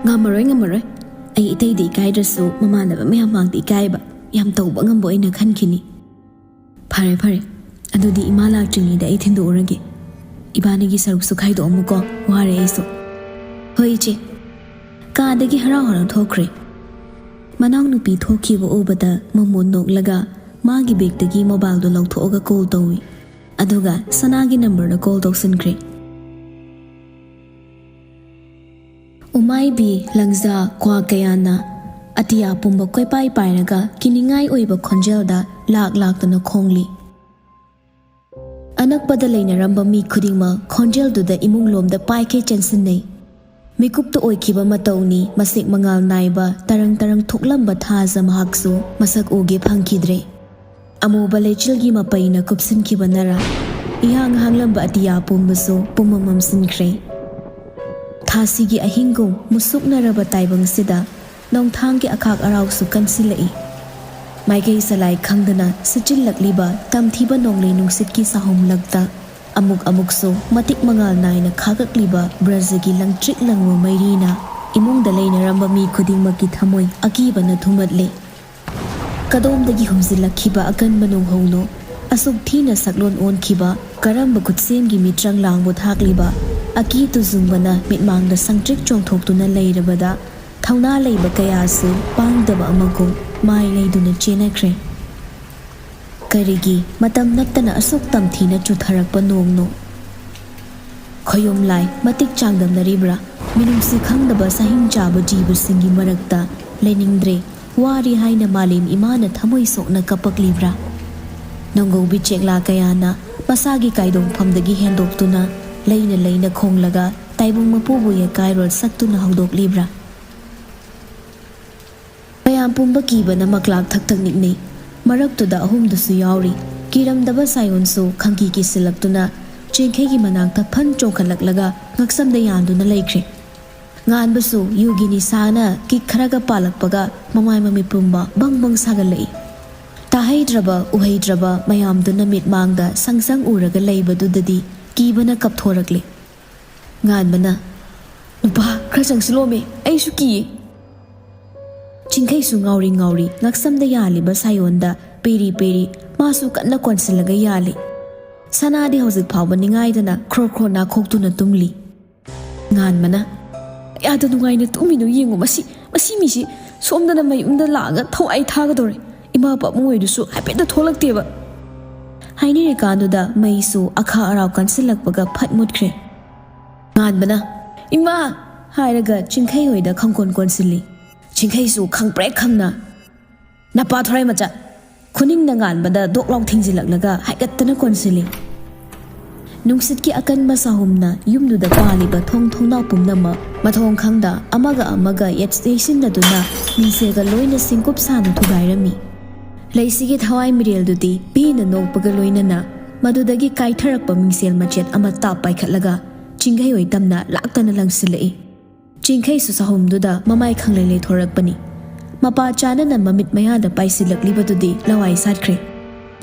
"ꯉꯝꯃꯔꯣꯏ, ꯉꯝꯃꯔꯣꯏ꯫ ꯑꯩ ꯏꯇꯩꯗꯤ ꯏꯀꯥꯏꯗ꯭ꯔꯁꯨ ꯃꯃꯥꯟꯅꯕ ꯃꯌꯥꯝ ꯃꯥꯡꯗ ꯏꯀꯥꯏꯕ ꯌꯥꯝ ꯇꯧꯕ ꯉꯝꯕ ꯑꯣꯏꯅ ꯈꯟꯈꯤꯅꯤ꯫" "ꯐꯔꯦ, ꯐꯔꯦ꯫ ꯑꯗꯨꯗꯤ ꯏꯃꯥ ꯂꯥꯛꯇ꯭ꯔꯤꯉꯩꯗ ꯑꯩ ꯊꯤꯟꯗꯣꯛꯎꯔꯒꯦ꯫ ꯏꯕꯥꯅꯤꯒꯤ ꯁꯔꯨꯛꯁꯨ ꯈꯥꯏꯗꯣꯛꯑꯝꯃꯨꯀꯣ꯫ ꯋꯥꯔꯦ ꯑꯩꯁꯨ꯫" "ꯍꯣꯏ, ꯏꯆꯦ꯫" ꯀꯥꯗꯒꯤ ꯍꯔꯥꯎ ꯍꯔꯥꯎ ꯊꯣꯛꯈ꯭ꯔꯦ꯫ ꯃꯅꯥꯎꯅꯨꯄꯤ ꯊꯣꯛꯈꯤꯕ ꯎꯕꯗ ꯃꯃꯣꯟ ꯅꯣꯛꯂꯒ ꯃꯥꯒꯤ ꯕꯦꯒꯇꯒꯤ ꯃꯣꯕꯥꯏꯜꯗꯣ ꯂꯧꯊꯣꯛꯑꯒ ꯀꯣꯜ ꯇꯧꯏ꯫ ꯑꯗꯨꯒ ꯁꯅꯥꯒꯤ ꯅꯝꯕꯔꯗ ꯀꯣꯜ ꯇꯧꯁꯤꯟꯈ꯭ꯔꯦ꯫ ꯎꯃꯥꯏꯕꯤ, ꯂꯪꯖꯥ, ꯀ꯭ꯋꯥ ꯀꯌꯥꯅ ꯑꯇꯤꯌꯥ ꯄꯨꯝꯕ ꯀꯣꯏꯄꯥꯏ ꯄꯥꯏꯔꯒ ꯀꯤꯅꯤꯡꯉꯥꯏ ꯑꯣꯏꯕ ꯈꯣꯟꯖꯦꯜꯗ ꯂꯥꯛ ꯂꯥꯛꯇꯅ ꯈꯣꯡꯂꯤ꯫ ꯑꯅꯛꯄꯗ ꯂꯩꯅꯔꯝꯕ ꯃꯤ ꯈꯨꯗꯤꯡꯃꯛ ꯈꯣꯟꯖꯦꯜꯗꯨꯗ ꯏꯃꯨꯡ ꯂꯣꯝꯗ ꯄꯥꯏꯈꯩ ꯆꯦꯟꯁꯤꯟꯅꯩ꯫ ꯃꯤꯀꯨꯞꯇ ꯑꯣꯏꯈꯤꯕ ꯃꯇꯧꯅꯤ, ꯃꯁꯦꯛ ꯃꯉꯥꯜ ꯅꯥꯏꯕ ꯇꯔꯪ ꯇꯔꯪ ꯊꯣꯛꯂꯝꯕ ꯊꯥꯖ ꯃꯍꯥꯛꯁꯨ ꯃꯁꯛ ꯎꯒꯦ ꯐꯪꯈꯤꯗ꯭ꯔꯦ꯫ ꯑꯃꯨꯕ ꯂꯩꯆꯤꯜꯒꯤ ꯃꯄꯩꯅ ꯀꯨꯞꯁꯤꯟꯈꯤꯕ ꯅꯔꯥ, ꯏꯍꯥꯡ ꯍꯥꯡꯂꯝꯕ ꯑꯇꯤꯌꯥ ꯄꯨꯝꯕꯁꯨ ꯄꯨꯝꯃꯝ ꯃꯝꯁꯤꯟꯈ꯭ꯔꯦ꯫ ꯊꯥꯁꯤꯒꯤ ꯑꯍꯤꯡꯒꯨꯝ ꯃꯨꯁꯨꯛꯅꯔꯕ ꯇꯥꯏꯕꯪꯁꯤꯗ ꯅꯣꯡꯊꯥꯡꯒꯤ ꯑꯈꯥꯛ ꯑꯔꯥꯎꯁꯨ ꯀꯟꯁꯤꯜꯂꯛꯏ꯫ ꯃꯥꯏꯀꯩ ꯆꯂꯥꯏ ꯈꯪꯗꯅ ꯁꯤꯠꯆꯤꯜꯂꯛꯂꯤꯕ ꯇꯝꯊꯤꯕ ꯅꯣꯡꯂꯩ ꯅꯨꯡꯁꯤꯠꯀꯤ ꯁꯥꯍꯨꯝꯂꯛꯇ ꯑꯃꯨꯛ ꯑꯃꯨꯛꯁꯨ ꯃꯇꯤꯛ ꯃꯉꯥꯜ ꯅꯥꯏꯅ ꯈꯥꯛꯂꯛꯂꯤꯕ ꯕ꯭ꯔꯖꯒꯤ ꯂꯪꯇ꯭ꯔꯤꯛ ꯂꯪꯕ ꯃꯩꯔꯤꯅ ꯏꯃꯨꯡꯗ ꯂꯩꯅꯔꯝꯕ ꯃꯤ ꯈꯨꯗꯤꯡꯃꯛꯀꯤ ꯊꯃꯣꯏ ꯑꯀꯤꯕꯅ ꯊꯨꯝꯍꯠꯂꯦ꯫ ꯀꯗꯣꯝꯗꯒꯤ ꯍꯨꯝꯖꯤꯜꯂꯛꯈꯤꯕ ꯑꯀꯟꯕ ꯅꯣꯡꯍꯧꯅꯣ? ꯑꯁꯨꯛ ꯊꯤꯅ ꯁꯛꯂꯣꯟ ꯑꯣꯟꯈꯤꯕ ꯀꯔꯝꯕ ꯈꯨꯠꯁꯦꯝꯒꯤ ꯃꯤꯇ꯭ꯔꯪ ꯂꯥꯡꯕꯨ ꯊꯥꯛꯂꯤꯕ? ꯑꯀꯤ ꯇꯨꯖꯨꯡꯕꯅ ꯃꯤꯠꯃꯥꯡꯗ ꯁꯪꯇ꯭ꯔꯤꯛ ꯆꯣꯡꯊꯣꯛꯇꯨꯅ ꯂꯩꯔꯕꯗ ꯊꯧꯅꯥ ꯂꯩꯕ ꯀꯌꯥꯁꯨ ꯄꯥꯡꯗꯕ ꯑꯃꯒꯨꯝ ꯃꯥꯏ ꯂꯩꯗꯨꯅ ꯆꯦꯟꯅꯈ꯭ꯔꯦ꯫ ꯀꯔꯤꯒꯤ ꯃꯇꯝ ꯅꯠꯇꯅ ꯑꯁꯨꯛ ꯇꯝꯊꯤꯅ ꯆꯨꯊꯔꯛꯄ ꯅꯣꯡꯅꯣ? ꯈꯣꯌꯨꯝ ꯂꯥꯏ ꯃꯇꯤꯛ ꯆꯥꯡꯗꯝꯅꯔꯤꯕ꯭ꯔꯥ? ꯃꯤꯅꯨꯡꯁꯤ ꯈꯪꯗꯕ ꯁꯍꯤꯡ ꯆꯥꯕ ꯖꯤꯕꯁꯤꯡꯒꯤ ꯃꯔꯛꯇ ꯂꯩꯅꯤꯡꯗ꯭ꯔꯦ, ꯋꯥꯔꯤ ꯍꯥꯏꯅ ꯃꯥꯂꯦꯝ ꯏꯃꯥꯅ ꯊꯃꯣꯏ ꯁꯣꯛꯅ ꯀꯞꯄꯛꯂꯤꯕ꯭ꯔꯥ? ꯅꯣꯡꯒꯧꯕꯤ ꯆꯦꯛꯂꯥ ꯀꯌꯥꯅ ꯃꯁꯥꯒꯤ ꯀꯥꯏꯗꯣꯡꯐꯝꯗꯒꯤ ꯍꯦꯟꯗꯣꯛꯇꯨꯅ ꯂꯩꯅ ꯂꯩꯅ ꯈꯣꯡꯂꯒ ꯇꯥꯏꯕꯪ ꯃꯄꯨꯕꯨ ꯌꯦꯀꯥꯏꯔꯣꯜ ꯁꯛꯇꯨꯅ ꯍꯧꯗꯣꯛꯂꯤꯕ꯭ꯔꯥ? ꯃꯌꯥꯝ ꯄꯨꯝꯕ ꯀꯤꯕꯅ ꯃꯀ꯭ꯂꯥꯛ ꯊꯛ ꯊꯛ ꯅꯤꯛꯅꯩ꯫ ꯃꯔꯛꯇꯨꯗ ꯑꯍꯨꯝꯗꯨꯁꯨ ꯌꯥꯎꯔꯤ꯫ ꯀꯤꯔꯝꯗꯕ ꯁꯥꯌꯣꯟꯁꯨ ꯈꯪꯀꯤ ꯀꯤꯁꯤꯜꯂꯛꯇꯨꯅ ꯆꯦꯡꯈꯩꯒꯤ ꯃꯅꯥꯛꯇ ꯐꯟ ꯆꯣꯡꯈꯠꯂꯛꯂꯒ ꯉꯛꯁꯝꯗ ꯌꯥꯟꯗꯨꯅ ꯂꯩꯈ꯭ꯔꯦ꯫ ꯉꯥꯟꯕꯁꯨ ꯌꯨꯒꯤ ꯅꯤꯁꯥꯅ ꯀꯤꯛ ꯈꯔꯒ ꯄꯥꯜꯂꯛꯄꯒ ꯃꯃꯥꯏ ꯃꯃꯤꯠ ꯄꯨꯝꯕ ꯕꯪ ꯕꯪ ꯁꯥꯒꯠꯂꯛꯏ꯫ ꯇꯥꯍꯩꯗ꯭ꯔꯕ ꯎꯍꯩꯗ꯭ꯔꯕ ꯃꯌꯥꯝꯗꯨꯅ ꯃꯤꯠꯃꯥꯡꯗ ꯁꯪ ꯁꯪ ꯎꯔꯒ ꯂꯩꯕꯗꯨꯗꯗꯤ ꯀꯤꯕꯅ ꯀꯞꯊꯣꯔꯛꯂꯦ꯫ ꯉꯥꯟꯕꯅ, "ꯅꯨꯄꯥ, ꯈꯔ ꯆꯪꯁꯤꯜꯂꯣꯃꯦ, ꯑꯩꯁꯨ ꯀꯤꯌꯦ꯫" ꯆꯤꯡꯈꯩꯁꯨ ꯉꯥꯎꯔꯤ ꯉꯥꯎꯔꯤ ꯉꯛꯁꯝꯗ ꯌꯥꯜꯂꯤꯕ ꯁꯥꯌꯣꯟꯗ ꯄꯦꯔꯤ ꯄꯦꯔꯤ ꯃꯥꯁꯨ ꯀꯟꯅ ꯀꯣꯟꯁꯤꯜꯂꯒ ꯌꯥꯜꯂꯤ꯫ ꯁꯅꯥꯗꯤ ꯍꯧꯖꯤꯛ ꯐꯥꯎꯕ ꯅꯤꯡꯉꯥꯏꯗꯅ ꯈ꯭ꯔꯣ ꯈ꯭ꯔꯣ ꯅꯥꯈꯣꯛꯇꯨꯅ ꯇꯨꯝꯂꯤ꯫ ꯉꯥꯟꯕꯅ, "ꯀꯌꯥꯗ ꯅꯨꯡꯉꯥꯏꯅ ꯇꯨꯝꯃꯤꯅꯣ ꯌꯦꯡꯉꯨ, ꯃꯁꯤ, ꯃꯁꯤ ꯃꯤꯁꯤ ꯁꯣꯝꯗꯅ ꯃꯌꯨꯝꯗ ꯂꯥꯛꯑꯒ ꯊꯋꯥꯏ ꯊꯥꯒꯗꯧꯔꯦ, ꯏꯃꯥ ꯄꯥꯕꯨꯡ ꯍꯣꯏꯗꯨꯁꯨ ꯍꯥꯏꯐꯦꯠꯇ ꯊꯣꯛꯂꯛꯇꯦꯕ꯫" ꯍꯥꯏꯅꯔꯤꯀꯥꯟꯗꯨꯗ ꯃꯩꯁꯨ ꯑꯈꯥ ꯑꯔꯥꯎ ꯀꯟꯁꯤꯜꯂꯛꯄꯒ ꯐꯠ ꯃꯨꯠꯈ꯭ꯔꯦ꯫ ꯉꯥꯟꯕꯅ, "ꯏꯃꯥ!" ꯍꯥꯏꯔꯒ ꯆꯤꯡꯈꯩ ꯍꯣꯏꯗ ꯈꯪꯀꯣꯟ ꯀꯣꯟꯁꯤꯜꯂꯤ꯫ ꯆꯤꯡꯈꯩꯁꯨ ꯈꯪꯄ꯭ꯔꯦꯛ ꯈꯪꯅ, "ꯅꯄꯥ ꯊꯣꯔꯥꯏ ꯃꯆꯥ!" ꯈꯨꯅꯤꯡꯅ ꯉꯥꯟꯕꯗ ꯗꯣꯛ ꯂꯥꯎ ꯊꯤꯡꯖꯤꯜꯂꯛꯂꯒ ꯍꯥꯏꯒꯠꯇꯅ ꯀꯣꯟꯁꯤꯜꯂꯤ꯫ ꯅꯨꯡꯁꯤꯠꯀꯤ ꯑꯀꯟꯕ ꯁꯥꯍꯨꯝꯅ ꯌꯨꯝꯗꯨꯗ ꯄꯥꯜꯂꯤꯕ ꯊꯣꯡ ꯊꯣꯡꯅꯥꯎ ꯄꯨꯝꯅꯃꯛ ꯃꯊꯣꯡ ꯈꯪꯗ ꯑꯃꯒ ꯑꯃꯒ ꯌꯩꯁꯤꯟꯅꯗꯨꯅ ꯃꯤꯡꯁꯦꯜꯒ ꯂꯣꯏꯅ ꯁꯤꯡꯀꯨꯞ ꯁꯥꯅ ꯊꯨꯒꯥꯏꯔꯝꯃꯤ꯫ ꯂꯩꯁꯤꯒꯤ ꯊꯋꯥꯏ ꯃꯤꯔꯦꯜꯗꯨꯗꯤ ꯄꯦꯟꯅ ꯅꯣꯛꯄꯒ ꯂꯣꯏꯅꯅ ꯃꯗꯨꯗꯒꯤ ꯀꯥꯏꯊꯔꯛꯄ ꯃꯤꯡꯁꯦꯜ ꯃꯆꯦꯠ ꯑꯃ ꯇꯥꯞ ꯄꯥꯏꯈꯠꯂꯒ ꯆꯤꯡꯈꯩ ꯑꯣꯏ ꯇꯝꯅ ꯂꯥꯛꯇꯅ ꯂꯪꯁꯤꯜꯂꯛꯏ꯫ ꯆꯤꯡꯈꯩꯁꯨ ꯆꯍꯨꯝꯗꯨꯗ ꯃꯃꯥꯏ ꯈꯪꯂꯩ ꯂꯩꯊꯣꯔꯛꯄꯅꯤ꯫ ꯃꯄꯥ ꯆꯥꯅꯅ ꯃꯃꯤꯠ ꯃꯌꯥꯗ ꯄꯥꯏꯁꯤꯜꯂꯛꯂꯤꯕꯗꯨꯗꯤ ꯂꯋꯥꯏ ꯁꯥꯠꯈ꯭ꯔꯦ꯫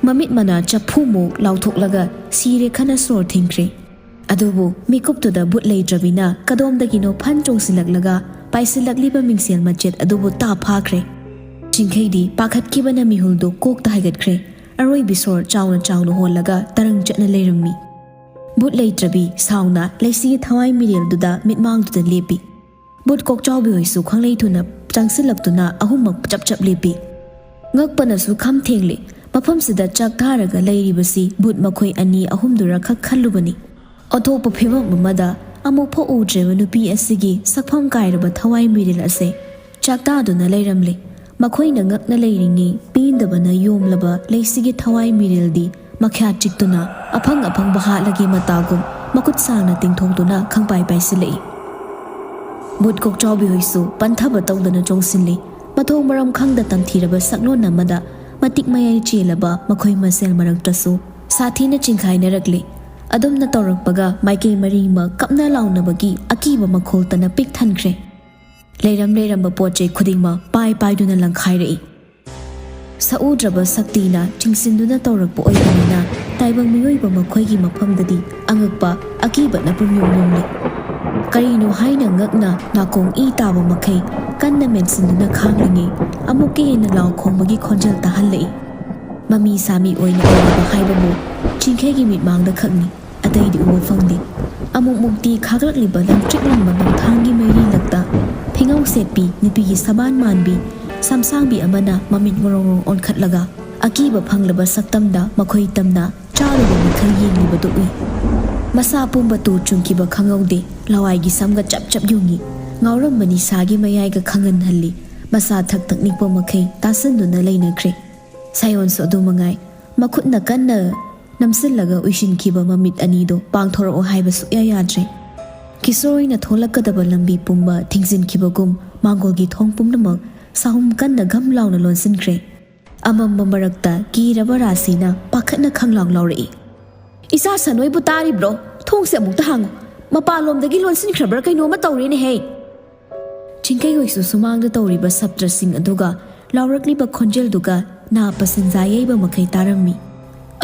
ꯃꯃꯤꯠ ꯃꯅꯥ ꯆꯐꯨꯃꯨꯛ ꯂꯥꯎꯊꯣꯛꯂꯒ ꯁꯤꯔꯦ ꯈꯅ ꯁꯣꯔ ꯊꯤꯡꯈ꯭ꯔꯦ꯫ ꯑꯗꯨꯕꯨ ꯃꯤꯀꯨꯞꯇꯨꯗ ꯕꯨꯠ ꯂꯩꯇ꯭ꯔꯕꯤꯅ ꯀꯗꯣꯝꯗꯒꯤꯅꯣ ꯐꯟ ꯆꯣꯡꯁꯤꯜꯂꯛꯂꯒ ꯄꯥꯏꯁꯤꯜꯂꯛꯂꯤꯕ ꯃꯤꯡꯁꯦꯜ ꯃꯆꯦꯠ ꯑꯗꯨꯕꯨ ꯇꯥ ꯐꯥꯈ꯭ꯔꯦ꯫ ꯆꯤꯡꯈꯩꯗꯤ ꯄꯥꯈꯠꯈꯤꯕꯅ ꯃꯤꯍꯨꯜꯗꯨ ꯀꯣꯛꯇ ꯍꯥꯏꯒꯠꯈ꯭ꯔꯦ꯫ ꯑꯔꯣꯏꯕꯤ ꯁꯣꯔ ꯆꯥꯎꯅ ꯆꯥꯎꯅ ꯍꯣꯜꯂꯒ ꯇꯔꯪ ꯆꯠꯅ ꯂꯩꯔꯝꯃꯤ꯫ ꯕꯨꯠ ꯂꯩꯇ꯭ꯔꯕꯤ ꯁꯥꯎꯅ ꯂꯩꯁꯤꯒꯤ ꯊꯋꯥꯏ ꯃꯤꯔꯦꯜꯗꯨꯗ ꯃꯤꯠꯃꯥꯡꯗꯨꯗ ꯂꯦꯞꯄꯤ꯫ ꯕꯨꯠ ꯀꯣꯛꯆꯥꯎꯕꯤ ꯍꯣꯏꯁꯨ ꯈꯪꯂꯩ ꯊꯨꯅ ꯆꯪꯁꯤꯜꯂꯛꯇꯨꯅ ꯑꯍꯨꯝꯃꯛ ꯆꯞ ꯆꯞ ꯂꯦꯞꯄꯤ꯫ ꯉꯛꯄꯅꯁꯨ ꯈꯝ ꯊꯦꯡꯂꯦ꯫ ꯃꯐꯝꯁꯤꯗ ꯆꯥꯛ ꯊꯥꯔꯒ ꯂꯩꯔꯤꯕꯁꯤ ꯕꯨꯠ ꯃꯈꯣꯏ ꯑꯅꯤ ꯑꯍꯨꯝꯗꯨꯔ ꯈꯛ ꯈꯜꯂꯨꯕꯅꯤ꯫ ꯑꯣꯟꯊꯣꯛꯄ ꯐꯤꯕꯝ ꯑꯃꯗ ꯑꯃꯨꯛ ꯐꯥꯎ ꯎꯗ꯭ꯔꯤꯕ ꯅꯨꯄꯤ ꯑꯁꯤꯒꯤ ꯁꯛꯐꯝ ꯀꯥꯏꯔꯕ ꯊꯋꯥꯏ ꯃꯤꯔꯦꯜ ꯑꯁꯦ ꯆꯥꯛꯇꯥꯗꯨꯅ ꯂꯩꯔꯝꯂꯦ꯫ ꯃꯈꯣꯏꯅ ꯉꯛꯅ ꯂꯩꯔꯤꯉꯩ ꯄꯦꯟꯗꯕꯅ ꯌꯣꯝꯂꯕ ꯂꯩꯁꯤꯒꯤ ꯊꯋꯥꯏ ꯃꯤꯔꯦꯜꯗꯤ ꯃꯈ꯭ꯌꯥꯠ ꯆꯤꯛꯇꯨꯅ ꯑꯐꯪ ꯑꯐꯪꯕ ꯍꯥꯠꯂꯒꯦ ꯃꯇꯥꯒꯨꯝ ꯃꯈꯨꯠ ꯁꯥꯡꯅ ꯇꯤꯡꯊꯣꯛꯇꯨꯅ ꯈꯪꯄꯥꯏ ꯄꯥꯏꯁꯤꯜꯂꯛꯏ꯫ ꯕꯨꯠ ꯀꯣꯛꯆꯥꯎꯕꯤ ꯍꯣꯏꯁꯨ ꯄꯟꯊꯕ ꯇꯧꯗꯅ ꯆꯣꯡꯁꯤꯜꯂꯤ꯫ ꯃꯊꯣꯡ ꯃꯔꯝ ꯈꯪꯗ ꯇꯝꯊꯤꯔꯕ ꯁꯛꯂꯣꯟ ꯑꯃꯗ ꯃꯇꯤꯛ ꯃꯌꯥꯏ ꯆꯦꯜꯂꯕ ꯃꯈꯣꯏ ꯃꯁꯦꯜ ꯃꯔꯛꯇꯁꯨ ꯁꯥꯊꯤꯅ ꯆꯤꯡꯈꯥꯏꯅꯔꯛꯂꯤ꯫ ꯑꯗꯨꯝꯅ ꯇꯧꯔꯛꯄꯒ ꯃꯥꯏꯀꯩ ꯃꯔꯤꯃꯛ ꯀꯞꯅ ꯂꯥꯎꯅꯕꯒꯤ ꯑꯀꯤꯕ ꯃꯈꯣꯜꯇꯅ ꯄꯤꯛ ꯊꯟꯈ꯭ꯔꯦ꯫ ꯂꯩꯔꯝ ꯂꯩꯔꯝꯕ ꯄꯣꯠ ꯆꯩ ꯈꯨꯗꯤꯡꯃꯛ ꯄꯥꯏ ꯄꯥꯏꯗꯨꯅ ꯂꯪꯈꯥꯏꯔꯛꯏ꯫ ꯁꯛꯎꯗ꯭ꯔꯕ ꯁꯛꯇꯤꯅ ꯆꯤꯡꯁꯤꯟꯗꯨꯅ ꯇꯧꯔꯛꯄ ꯑꯣꯏꯕꯅꯤꯅ ꯇꯥꯏꯕꯪ ꯃꯤꯑꯣꯏꯕ ꯃꯈꯣꯏꯒꯤ ꯃꯐꯝꯗꯗꯤ ꯑꯉꯛꯄ ꯑꯀꯤꯕꯅ ꯄꯨꯝꯌꯨꯝ ꯌꯨꯝꯂꯤ꯫ ꯀꯔꯤꯅꯣ ꯍꯥꯏꯅ ꯉꯛꯅ ꯅꯥꯀꯣꯡ ꯏ ꯇꯥꯕ ꯃꯈꯩ ꯀꯟꯅ ꯃꯦꯟꯁꯤꯟꯗꯨꯅ ꯈꯥꯡꯂꯤꯉꯩ ꯑꯃꯨꯛꯀ ꯍꯦꯟꯅ ꯂꯥꯎ ꯈꯣꯡꯕꯒꯤ ꯈꯣꯟꯖꯦꯜ ꯇꯥꯍꯜꯂꯛꯏ꯫ ꯃꯃꯤ ꯁꯥꯃꯤ ꯑꯣꯏꯅ ꯎꯔꯕ ꯍꯥꯏꯕꯕꯨ ꯆꯤꯡꯈꯩꯒꯤ ꯃꯤꯠꯃꯥꯡꯗ ꯈꯛꯅꯤ꯫ ꯑꯇꯩꯗꯤ ꯎꯕ ꯐꯪꯗꯦ꯫ ꯑꯃꯨꯛ ꯃꯨꯛꯇꯤ ꯈꯥꯒꯠꯂꯛꯂꯤꯕ ꯂꯪꯇ꯭ꯔꯤꯛ ꯂꯪꯕ ꯅꯣꯡꯊꯥꯡꯒꯤ ꯃꯩꯔꯤ ꯂꯛꯇ ꯐꯤꯉꯧ ꯁꯦꯠꯄꯤ ꯅꯨꯄꯤꯒꯤ ꯁꯕꯥꯟ ꯃꯥꯟꯕꯤ ꯁꯝꯁꯥꯡꯕꯤ ꯑꯃꯅ ꯃꯃꯤꯠ ꯉꯣꯔꯣꯡ ꯉꯣꯔꯣꯡ ꯑꯣꯟꯈꯠꯂꯒ ꯑꯀꯤꯕ ꯐꯪꯂꯕ ꯁꯛꯇꯝꯗ ꯃꯈꯣꯏ ꯇꯝꯅ ꯆꯥꯔꯨꯕ ꯃꯈꯩ ꯌꯦꯡꯂꯤꯕꯗꯨ ꯎꯏ꯫ ꯃꯁꯥ ꯄꯨꯝꯕ ꯇꯨ ꯆꯨꯡꯈꯤꯕ ꯈꯪꯍꯧꯗꯦ꯫ ꯂꯋꯥꯏꯒꯤ ꯁꯝꯒ ꯆꯞ ꯆꯞ ꯌꯨꯡꯉꯤ꯫ ꯉꯥꯎꯔꯝꯕ ꯅꯤꯁꯥꯒꯤ ꯃꯌꯥꯏꯒ ꯈꯪꯍꯟꯍꯜꯂꯤ꯫ ꯃꯁꯥ ꯊꯛ ꯊꯛ ꯅꯤꯛꯄ ꯃꯈꯩ ꯇꯥꯁꯤꯟꯗꯨꯅ ꯂꯩꯅꯈ꯭ꯔꯦ꯫ ꯁꯥꯌꯣꯟꯁꯨ ꯑꯗꯨ ꯃꯉꯥꯏ꯫ ꯃꯈꯨꯠꯅ ꯀꯟꯅ ꯅꯝꯁꯤꯜꯂꯒ ꯎꯏꯁꯤꯟꯈꯤꯕ ꯃꯃꯤꯠ ꯑꯅꯤꯗꯨ ꯄꯥꯡꯊꯣꯔꯛꯑꯣ ꯍꯥꯏꯕ ꯁꯨꯛꯌꯥ ꯌꯥꯗ꯭ꯔꯦ꯫ ꯀꯤꯁꯣꯔ ꯍꯣꯏꯅ ꯊꯣꯛꯂꯛꯀꯗꯕ ꯂꯝꯕꯤ ꯄꯨꯝꯕ ꯊꯤꯡꯖꯤꯟꯈꯤꯕꯒꯨꯝ ꯃꯥꯡꯒꯣꯜꯒꯤ ꯊꯣꯡ ꯄꯨꯝꯅꯃꯛ ꯁꯥꯍꯨꯝ ꯀꯟꯅ ꯘꯝ ꯂꯥꯎꯅ ꯂꯣꯟꯁꯤꯟꯈ꯭ꯔꯦ꯫ ꯑꯃꯝꯕ ꯃꯔꯛꯇ ꯀꯤꯔꯕ ꯔꯥꯁꯤꯅ ꯄꯥꯈꯠꯅ ꯈꯪꯂꯥꯎ ꯂꯥꯎꯔꯛꯏ꯫ "ꯏꯆꯥ ꯁꯟ ꯍꯣꯏꯕꯨ ꯇꯥꯔꯤꯕ꯭ꯔꯣ? ꯊꯣꯡꯁꯦ ꯑꯃꯨꯛꯇ ꯍꯥꯡꯉꯨ꯫ ꯃꯄꯥꯟꯂꯣꯝꯗꯒꯤ ꯂꯣꯟꯁꯤꯟꯈ꯭ꯔꯕ꯭ꯔꯥ ꯀꯩꯅꯣꯝꯃ ꯇꯧꯔꯦꯅꯦꯍꯦ!" ꯆꯤꯡꯀꯩ ꯑꯣꯏꯁꯨ ꯁꯨꯃꯥꯡꯗ ꯇꯧꯔꯤꯕ ꯁꯥꯇ꯭ꯔꯁꯤꯡ ꯑꯗꯨꯒ ꯂꯥꯎꯔꯛꯂꯤꯕ ꯈꯣꯟꯖꯦꯜꯗꯨꯒ ꯅꯥ ꯄꯁꯟꯖꯥ ꯌꯩꯕ ꯃꯈꯩ ꯇꯥꯔꯝꯃꯤ꯫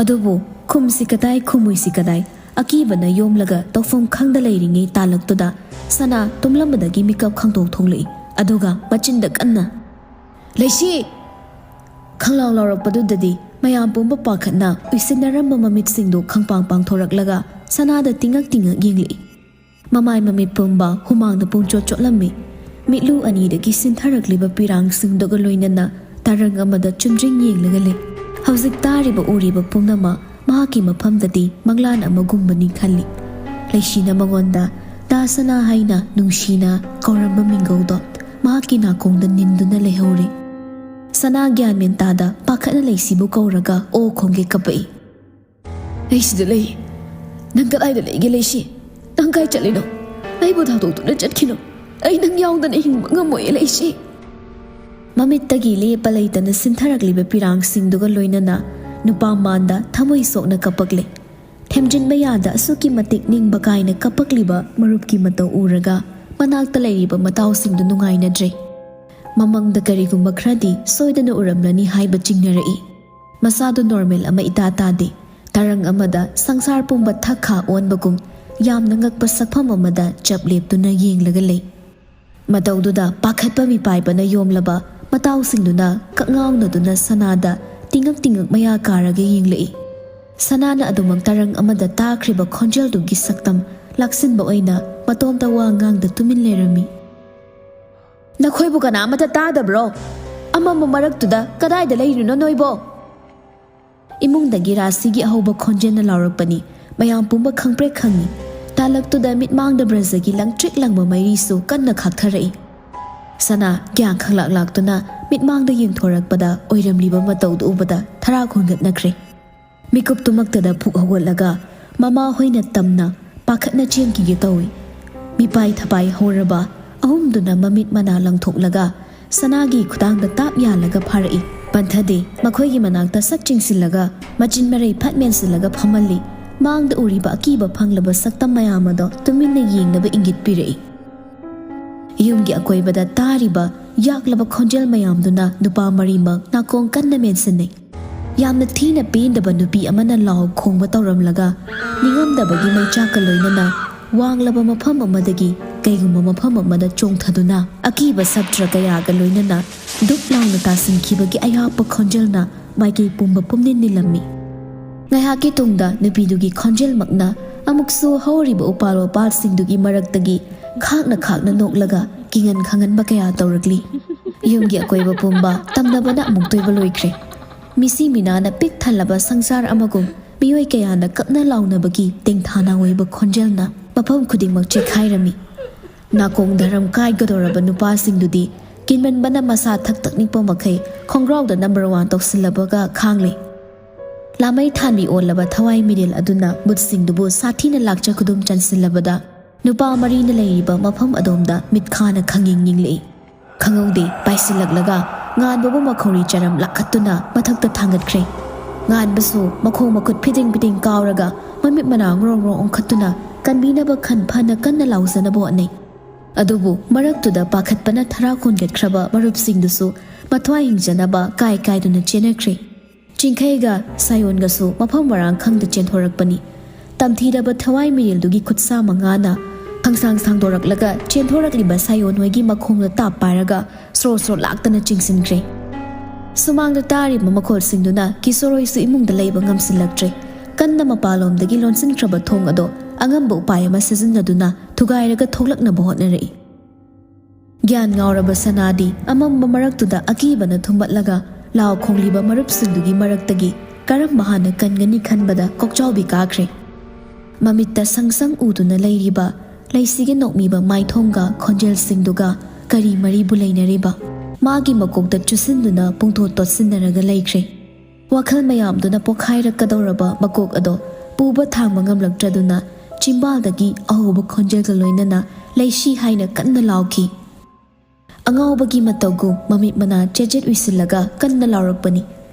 ꯑꯗꯨꯕꯨ ꯈꯨꯝꯁꯤ ꯀꯗꯥꯏ ꯈꯨꯝꯃꯣꯏꯁꯤ ꯀꯗꯥꯏ, ꯑꯀꯤꯕꯅ ꯌꯣꯝꯂꯒ ꯇꯧꯐꯝ ꯈꯪꯗ ꯂꯩꯔꯤꯉꯩ ꯇꯥꯂꯛꯇꯨꯗ ꯁꯅꯥ ꯇꯨꯝꯂꯝꯕꯗꯒꯤ ꯃꯤꯀꯞ ꯈꯪꯊꯣꯛ ꯊꯣꯛꯂꯛꯏ꯫ ꯑꯗꯨꯒ ꯃꯆꯤꯟꯗ ꯀꯟꯅ, "ꯂꯩꯁꯤ!" ꯈꯪꯂꯥꯎ ꯂꯥꯎꯔꯛꯄꯗꯨꯗꯗꯤ ꯃꯌꯥꯝ ꯄꯨꯝꯕ ꯄꯥꯈꯠꯅ ꯎꯏꯁꯤꯟꯅꯔꯝꯕ ꯃꯃꯤꯠꯁꯤꯡꯗꯨ ꯈꯪꯄꯥꯡ ꯄꯥꯡꯊꯣꯔꯛꯂꯒ ꯁꯅꯥꯗ ꯇꯤꯡꯉꯛ ꯇꯤꯡꯉꯛ ꯌꯦꯡꯂꯛꯏ꯫ ꯃꯃꯥꯏ ꯃꯃꯤꯠ ꯄꯨꯝꯕ ꯍꯨꯃꯥꯡꯅ ꯄꯨꯡꯆꯣꯠ ꯆꯣꯠꯂꯝꯃꯤ꯫ ꯃꯤꯠꯂꯨ ꯑꯅꯤꯗꯒꯤ ꯁꯤꯟꯊꯔꯛꯂꯤꯕ ꯄꯤꯔꯥꯡꯁꯤꯡꯗꯨꯒ ꯂꯣꯏꯅꯅ ꯇꯔꯪ ꯑꯃꯗ ꯆꯨꯝꯗ꯭ꯔꯤꯡ ꯌꯦꯡꯂꯒ ꯂꯩ꯫ ꯍꯧꯖꯤꯛ ꯇꯥꯔꯤꯕ ꯎꯔꯤꯕ ꯄꯨꯝꯅꯃꯛ ꯃꯍꯥꯛꯀꯤ ꯃꯐꯝꯗꯗꯤ ꯃꯪꯂꯥꯟ ꯑꯃꯒꯨꯝꯕꯅꯤ ꯈꯜꯂꯤ꯫ ꯂꯩꯁꯤꯅ ꯃꯉꯣꯟꯗ "ꯗꯥ ꯁꯅꯥ" ꯍꯥꯏꯅ ꯅꯨꯡꯁꯤꯅ ꯀꯧꯔꯝꯕ ꯃꯤꯡꯒꯧꯗꯣ ꯃꯍꯥꯛꯀꯤ ꯅꯥꯀꯣꯡꯗ ꯅꯤꯟꯗꯨꯅ ꯂꯩꯍꯧꯔꯦ꯫ ꯁꯅꯥ ꯒ꯭ꯌꯥꯟ ꯃꯦꯟ ꯇꯥꯗ ꯄꯥꯈꯠꯅ ꯂꯩꯁꯤꯕꯨ ꯀꯧꯔꯒ ꯑꯣ ꯈꯣꯡꯒꯦ ꯀꯞꯄꯛꯏ꯫ "ꯑꯩ ꯁꯤꯗ ꯂꯩ꯫ ꯅꯪ ꯀꯗꯥꯏꯗ ꯂꯩꯒꯦ, ꯂꯩꯁꯤ? ꯅꯪ ꯀꯥꯏ ꯆꯠꯂꯤꯅꯣ? ꯑꯩꯕꯨ ꯊꯥꯗꯣꯛꯇꯨꯅ ꯆꯠꯈꯤꯅꯣ꯫ ꯑꯩ ꯅꯪ ꯌꯥꯎꯗꯅ ꯍꯤꯡꯕ ꯉꯝꯃꯣꯏꯌꯦ, ꯂꯩꯁꯤ꯫" ꯃꯃꯤꯠꯇꯒꯤ ꯂꯦꯞꯄ ꯂꯩꯇꯅ ꯁꯤꯟꯊꯔꯛꯂꯤꯕ ꯄꯤꯔꯥꯡꯁꯤꯡꯗꯨꯒ ꯂꯣꯏꯅꯅ ꯅꯨꯄꯥ ꯃꯥꯟꯗ ꯊꯃꯣꯏ ꯁꯣꯛꯅ ꯀꯞꯄꯛꯂꯦ꯫ ꯊꯦꯝꯖꯤꯟꯕ ꯌꯥꯗ ꯑꯁꯨꯛꯀꯤ ꯃꯇꯤꯛ ꯅꯤꯡꯕ ꯀꯥꯏꯅ ꯀꯞꯄꯛꯂꯤꯕ ꯃꯔꯨꯞꯀꯤ ꯃꯇꯧ ꯎꯔꯒ ꯃꯅꯥꯛꯇ ꯂꯩꯔꯤꯕ ꯃꯇꯥꯎꯁꯤꯡꯗꯨ ꯅꯨꯡꯉꯥꯏꯅꯗ꯭ꯔꯦ꯫ ꯃꯃꯪꯗ ꯀꯔꯤꯒꯨꯝꯕ ꯈꯔꯗꯤ ꯁꯣꯏꯗꯅ ꯎꯔꯝꯂꯅꯤ ꯍꯥꯏꯕ ꯆꯤꯡꯅꯔꯛꯏ꯫ ꯃꯁꯥꯗꯨ ꯅꯣꯔꯃꯦꯜ ꯑꯃ ꯏꯇꯥ ꯇꯥꯗꯦ꯫ ꯇꯔꯪ ꯑꯃꯗ ꯁꯪꯁꯥꯔ ꯄꯨꯝꯕ ꯊꯛ ꯈꯥ ꯑꯣꯟꯕꯒꯨꯝ ꯌꯥꯝꯅ ꯉꯛꯄ ꯁꯛꯐꯝ ꯑꯃꯗ ꯆꯞ ꯂꯦꯞꯇꯨꯅ ꯌꯦꯡꯂꯒ ꯂꯩ꯫ ꯃꯇꯧꯗꯨꯗ ꯄꯥꯈꯠꯄ ꯃꯤꯄꯥꯏꯕꯅ ꯌꯣꯝꯂꯕ ꯃꯇꯥꯎꯁꯤꯡꯗꯨꯅ ꯀꯛꯉꯥꯎꯅꯗꯨꯅ ꯁꯅꯥꯗ ꯇꯤꯡꯉꯛ ꯇꯤꯡꯉꯛ ꯃꯌꯥ ꯀꯥꯔꯒ ꯌꯦꯡꯂꯛꯏ꯫ ꯁꯅꯥꯅ ꯑꯗꯨꯃꯛ ꯇꯔꯪ ꯑꯃꯗ ꯇꯥꯈ꯭ꯔꯤꯕ ꯈꯣꯟꯖꯦꯜꯗꯨꯒꯤ ꯁꯛꯇꯝ ꯂꯥꯛꯁꯤꯟꯕ ꯑꯣꯏꯅ ꯃꯇꯣꯝꯇ ꯋꯥ ꯉꯥꯡꯗ ꯇꯨꯃꯤꯟ ꯂꯩꯔꯝꯃꯤ꯫ "ꯅꯈꯣꯏꯕꯨ ꯀꯅꯥ ꯑꯃꯠꯇ ꯇꯥꯗꯕ꯭ꯔꯣ? ꯑꯃꯝꯕ ꯃꯔꯛꯇꯨꯗ ꯀꯗꯥꯏꯗ ꯂꯩꯔꯤꯅꯣ ꯅꯣꯏꯕꯣ?" ꯏꯃꯨꯡꯗꯒꯤ ꯔꯥꯁꯤꯒꯤ ꯑꯍꯧꯕ ꯈꯣꯟꯖꯦꯜꯅ ꯂꯥꯎꯔꯛꯄꯅꯤ꯫ ꯃꯌꯥꯝ ꯄꯨꯝꯕ ꯈꯪꯄ꯭ꯔꯦꯛ ꯈꯪꯏ꯫ ꯇꯥꯂꯛꯇꯨꯗ ꯃꯤꯠꯃꯥꯡꯗ ꯕ꯭ꯔꯖꯒꯤ ꯂꯪꯇ꯭ꯔꯤꯛ ꯂꯪꯕ ꯃꯩꯔꯤꯁꯨ ꯀꯟꯅ ꯈꯥꯛꯊꯔꯛꯏ꯫ ꯁꯅꯥ ꯒ꯭ꯌꯥꯟ ꯈꯪꯂꯥꯛ ꯂꯥꯛꯇꯨꯅ ꯃꯤꯠꯃꯥꯡꯗ ꯌꯦꯡꯊꯣꯔꯛꯄꯗ ꯑꯣꯏꯔꯝꯂꯤꯕ ꯃꯇꯧꯗꯨ ꯎꯕꯗ ꯊꯔꯥꯛ ꯍꯨꯟꯒꯠꯅꯈ꯭ꯔꯦ꯫ ꯃꯤꯀꯨꯞꯇꯨꯃꯛꯇꯗ ꯐꯨꯛ ꯍꯧꯒꯠꯂꯒ ꯃꯃꯥꯍꯣꯏꯅ ꯇꯝꯅ ꯄꯥꯈꯠꯅ ꯆꯦꯟꯈꯤꯒꯦ ꯇꯧꯏ꯫ ꯃꯤꯄꯥꯏ ꯊꯄꯥꯏ ꯍꯧꯔꯕ ꯑꯍꯨꯝꯗꯨꯅ ꯃꯃꯤꯠ ꯃꯅꯥ ꯂꯪꯊꯣꯛꯂꯒ ꯁꯅꯥꯒꯤ ꯈꯨꯗꯥꯡꯗ ꯇꯥꯞ ꯌꯥꯜꯂꯒ ꯐꯥꯔꯛꯏ꯫ ꯄꯟꯊꯗꯦ꯫ ꯃꯈꯣꯏꯒꯤ ꯃꯅꯥꯛꯇ ꯁꯠ ꯆꯤꯡꯁꯤꯜꯂꯒ ꯃꯆꯤꯟ ꯃꯔꯩ ꯐꯠ ꯃꯦꯟꯁꯤꯜꯂꯒ ꯐꯝꯍꯜꯂꯤ꯫ ꯃꯥꯡꯗ ꯎꯔꯤꯕ ꯑꯀꯤꯕ ꯐꯪꯂꯕ ꯁꯛꯇꯝ ꯃꯌꯥꯝ ꯑꯗꯣ ꯇꯨꯃꯤꯟꯅ ꯌꯦꯡꯅꯕ ꯏꯪꯒꯤꯠ ꯄꯤꯔꯛꯏ꯫ ꯌꯨꯝꯒꯤ ꯑꯀꯣꯏꯕꯗ ꯇꯥꯔꯤꯕ ꯌꯥꯛꯂꯕ ꯈꯣꯟꯖꯦꯜ ꯃꯌꯥꯝꯗꯨꯅ ꯅꯨꯄꯥ ꯃꯔꯤꯃꯛ ꯅꯥꯀꯣꯡ ꯀꯟꯅ ꯃꯦꯟꯁꯤꯟꯅꯩ꯫ ꯌꯥꯝꯅ ꯊꯤꯅ ꯄꯦꯟꯗꯕ ꯅꯨꯄꯤ ꯑꯃꯅ ꯂꯥꯎ ꯈꯣꯡꯕ ꯇꯧꯔꯝꯂꯒ, ꯅꯤꯡꯉꯝꯗꯕꯒꯤ ꯃꯩꯆꯥꯛꯀ ꯂꯣꯏꯅꯅ ꯋꯥꯡꯂꯕ ꯃꯐꯝ ꯑꯃꯗꯒꯤ ꯀꯩꯒꯨꯝꯕ ꯃꯐꯝ ꯑꯃꯗ ꯆꯣꯡꯊꯗꯨꯅ, ꯑꯀꯤꯕ ꯁꯞꯇ꯭ꯔ ꯀꯌꯥꯒ ꯂꯣꯏꯅꯅ ꯗꯨꯞ ꯂꯥꯎꯅ ꯇꯥꯁꯤꯟꯈꯤꯕꯒꯤ ꯑꯌꯥꯛꯄ ꯈꯣꯟꯖꯦꯜꯅ ꯃꯥꯏꯀꯩ ꯄꯨꯝꯕ ꯄꯨꯝꯅꯤꯟ ꯅꯤꯜꯂꯝꯃꯤ꯫ ꯉꯥꯏꯍꯥꯛꯀꯤ ꯇꯨꯡꯗ ꯅꯨꯄꯤꯗꯨꯒꯤ ꯈꯣꯟꯖꯦꯜꯃꯛꯅ ꯑꯃꯨꯛꯁꯨ ꯍꯧꯔꯤꯕ ꯎꯄꯥꯜ ꯋꯥꯄꯥꯜꯁꯤꯡꯗꯨꯒꯤ ꯃꯔꯛꯇꯒꯤ ꯈꯥꯛꯅ ꯈꯥꯛꯅ ꯅꯣꯛꯂꯒ ꯀꯤꯉꯟ ꯈꯪꯍꯟꯕ ꯀꯌꯥ ꯇꯧꯔꯛꯂꯤ꯫ ꯌꯨꯝꯒꯤ ꯑꯀꯣꯏꯕ ꯄꯨꯝꯕ ꯇꯝꯅꯕꯅ ꯑꯃꯨꯛꯇꯣꯏꯕ ꯂꯣꯏꯈ꯭ꯔꯦ꯫ ꯃꯤꯁꯤ ꯃꯤꯅꯥꯅ ꯄꯤꯛ ꯊꯜꯂꯕ ꯁꯪꯁꯥꯔ ꯑꯃꯒꯨꯝ, ꯃꯤꯑꯣꯏ ꯀꯌꯥꯅ ꯀꯞꯅ ꯂꯥꯎꯅꯕꯒꯤ ꯇꯦꯡꯊꯥꯅ ꯑꯣꯏꯕ ꯈꯣꯟꯖꯦꯜꯅ ꯃꯐꯝ ꯈꯨꯗꯤꯡꯃꯛ ꯆꯦꯛꯈꯥꯏꯔꯝꯃꯤ꯫ ꯅꯥꯀꯣꯡ ꯙꯔꯝ ꯀꯥꯏꯒꯗꯧꯔꯕ ꯅꯨꯄꯥꯁꯤꯡꯗꯨꯗꯤ ꯀꯤꯟꯃꯟꯕꯅ ꯃꯁꯥ ꯊꯛ ꯊꯛ ꯅꯤꯛꯄ ꯃꯈꯩ ꯈꯣꯡꯒ꯭ꯔꯥꯎꯗ ꯅꯝꯕꯔ ꯋꯥꯟ ꯇꯧꯁꯤꯜꯂꯕꯒ ꯈꯥꯡꯂꯦ꯫ ꯂꯥꯃꯩ ꯊꯥꯟꯕꯤ ꯑꯣꯜꯂꯕ ꯊꯋꯥꯏ ꯃꯤꯔꯦꯜ ꯑꯗꯨꯅ ꯕꯨꯠꯁꯤꯡꯗꯨꯕꯨ ꯁꯥꯊꯤꯅ ꯂꯥꯛꯆ ꯈꯨꯗꯨꯝ ꯆꯟꯁꯤꯜꯂꯕꯗ, ꯅꯨꯄꯥ ꯃꯔꯤꯅ ꯂꯩꯔꯤꯕ ꯃꯐꯝ ꯑꯗꯣꯝꯗ ꯃꯤꯠꯈꯥꯅ ꯈꯪꯌꯦꯡ ꯌꯦꯡꯂꯛꯏ꯫ ꯈꯪꯍꯧꯗꯦ, ꯄꯥꯏꯁꯤꯜꯂꯛꯂꯒ ꯉꯥꯟꯕꯕꯨ ꯃꯈꯧꯔꯤ ꯆꯔꯝ ꯂꯥꯛꯈꯠꯇꯨꯅ ꯃꯊꯛꯇ ꯊꯥꯡꯒꯠꯈ꯭ꯔꯦ꯫ ꯉꯥꯟꯕꯁꯨ ꯃꯈꯣꯡ ꯃꯈꯨꯠ ꯐꯤꯗꯤꯡ ꯐꯤꯗꯤꯡ ꯀꯥꯎꯔꯒ ꯃꯃꯤꯠ ꯃꯅꯥ ꯉ꯭ꯔꯣꯡ ꯉ꯭ꯔꯣꯡ ꯑꯣꯟꯈꯠꯇꯨꯅ ꯀꯟꯕꯤꯅꯕ ꯈꯟ ꯐꯅ ꯀꯟꯅ ꯂꯥꯎꯖꯅꯕ ꯍꯣꯠꯅꯩ꯫ ꯑꯗꯨꯕꯨ ꯃꯔꯛꯇꯨꯗ ꯄꯥꯈꯠꯄꯅ ꯊꯔꯥ ꯍꯣꯟꯒꯠꯈ꯭ꯔꯕ ꯃꯔꯨꯞꯁꯤꯡꯗꯨꯁꯨ ꯃꯊ꯭ꯋꯥꯏ ꯍꯤꯡꯖꯅꯕ ꯀꯥꯏ ꯀꯥꯏꯗꯨꯅ ꯆꯦꯟꯅꯈ꯭ꯔꯦ꯫ ꯆꯤꯡꯈꯩꯒ ꯁꯥꯌꯣꯟꯒꯁꯨ ꯃꯐꯝ ꯃꯔꯥꯡ ꯈꯪꯗ ꯆꯦꯟꯊꯣꯔꯛꯄꯅꯤ꯫ ꯇꯝꯊꯤꯔꯕ ꯊꯋꯥꯏ ꯃꯤꯔꯦꯜꯗꯨꯒꯤ ꯈꯨꯠꯁꯥ ꯃꯉꯥꯅ ꯈꯪꯁꯥꯡ ꯁꯥꯡꯗꯣꯔꯛꯂꯒ ꯆꯦꯟꯊꯣꯔꯛꯂꯤꯕ ꯁꯥꯌꯣꯟ ꯍꯣꯏꯒꯤ ꯃꯈꯣꯡꯗ ꯇꯥꯞ ꯄꯥꯏꯔꯒ ꯁ꯭ꯔꯣ ꯁ꯭ꯔꯣ ꯂꯥꯛꯇꯅ ꯆꯤꯡꯁꯤꯟꯈ꯭ꯔꯦ꯫ ꯁꯨꯃꯥꯡꯗ ꯇꯥꯔꯤꯕ ꯃꯈꯣꯜꯁꯤꯡꯗꯨꯅ ꯀꯤꯁꯣꯔ ꯍꯣꯏꯁꯨ ꯏꯃꯨꯡꯗ ꯂꯩꯕ ꯉꯝꯁꯤꯜꯂꯛꯇ꯭ꯔꯦ꯫ ꯀꯟꯅ ꯃꯄꯥꯟꯂꯣꯝꯗꯒꯤ ꯂꯣꯟꯁꯤꯟꯈ꯭ꯔꯕ ꯊꯣꯡ ꯑꯗꯣ ꯑꯉꯝꯕ ꯎꯄꯥꯏ ꯑꯃ ꯁꯤꯖꯤꯟꯅꯗꯨꯅ ꯊꯨꯒꯥꯏꯔꯒ ꯊꯣꯛꯂꯛꯅꯕ ꯍꯣꯠꯅꯔꯛꯏ꯫ ꯒ꯭ꯌꯥꯟ ꯉꯥꯎꯔꯕ ꯁꯅꯥꯗꯤ ꯑꯃꯝꯕ ꯃꯔꯛꯇꯨꯗ ꯑꯀꯤꯕꯅ ꯊꯨꯝꯕꯠꯂꯒ ꯂꯥꯎ ꯈꯣꯡꯂꯤꯕ ꯃꯔꯨꯞꯁꯤꯡꯗꯨꯒꯤ ꯃꯔꯛꯇꯒꯤ ꯀꯔꯝꯕ ꯍꯥꯟꯅ ꯀꯟꯒꯅꯤ ꯈꯟꯕꯗ ꯀꯣꯛꯆꯥꯎꯕꯤ ꯀꯥꯈ꯭ꯔꯦ꯫ ꯃꯃꯤꯠꯇ ꯁꯪ ꯁꯪ ꯎꯗꯨꯅ ꯂꯩꯔꯤꯕ ꯂꯩꯁꯤꯒꯤ ꯅꯣꯛꯃꯤꯕ ꯃꯥꯏꯊꯣꯡꯒ ꯈꯣꯟꯖꯦꯜꯁꯤꯡꯗꯨꯒ ꯀꯔꯤ ꯃꯔꯤꯕꯨ ꯂꯩꯅꯔꯤꯕ? ꯃꯥꯒꯤ ꯃꯀꯣꯛꯇ ꯆꯨꯁꯤꯟꯗꯨꯅ ꯄꯨꯡꯇꯣꯠ ꯇꯣꯠꯁꯤꯟꯅꯔꯒ ꯂꯩꯈ꯭ꯔꯦ꯫ ꯋꯥꯈꯜ ꯃꯌꯥꯝꯗꯨꯅ ꯄꯣꯛꯈꯥꯏꯔꯛꯀꯗꯧꯔꯕ ꯃꯀꯣꯛ ꯑꯗꯣ ꯄꯨꯕ ꯊꯥꯡꯕ ꯉꯝꯂꯛꯇ꯭ꯔꯗꯨꯅ ꯆꯤꯝꯕꯥꯜꯗꯒꯤ ꯑꯍꯧꯕ ꯈꯣꯟꯖꯦꯜꯒ ꯂꯣꯏꯅꯅ ꯂꯩꯁꯤ ꯍꯥꯏꯅ ꯀꯟꯅ ꯂꯥꯎꯈꯤ꯫ ꯑꯉꯥꯎꯕꯒꯤ ꯃꯇꯧꯒꯨꯝ ꯃꯃꯤꯠ ꯃꯅꯥ ꯆꯦꯠ ꯆꯦꯠ ꯎꯏꯁꯤꯜꯂꯒ ꯀꯟꯅ ꯂꯥꯎꯔꯛꯄꯅꯤ꯫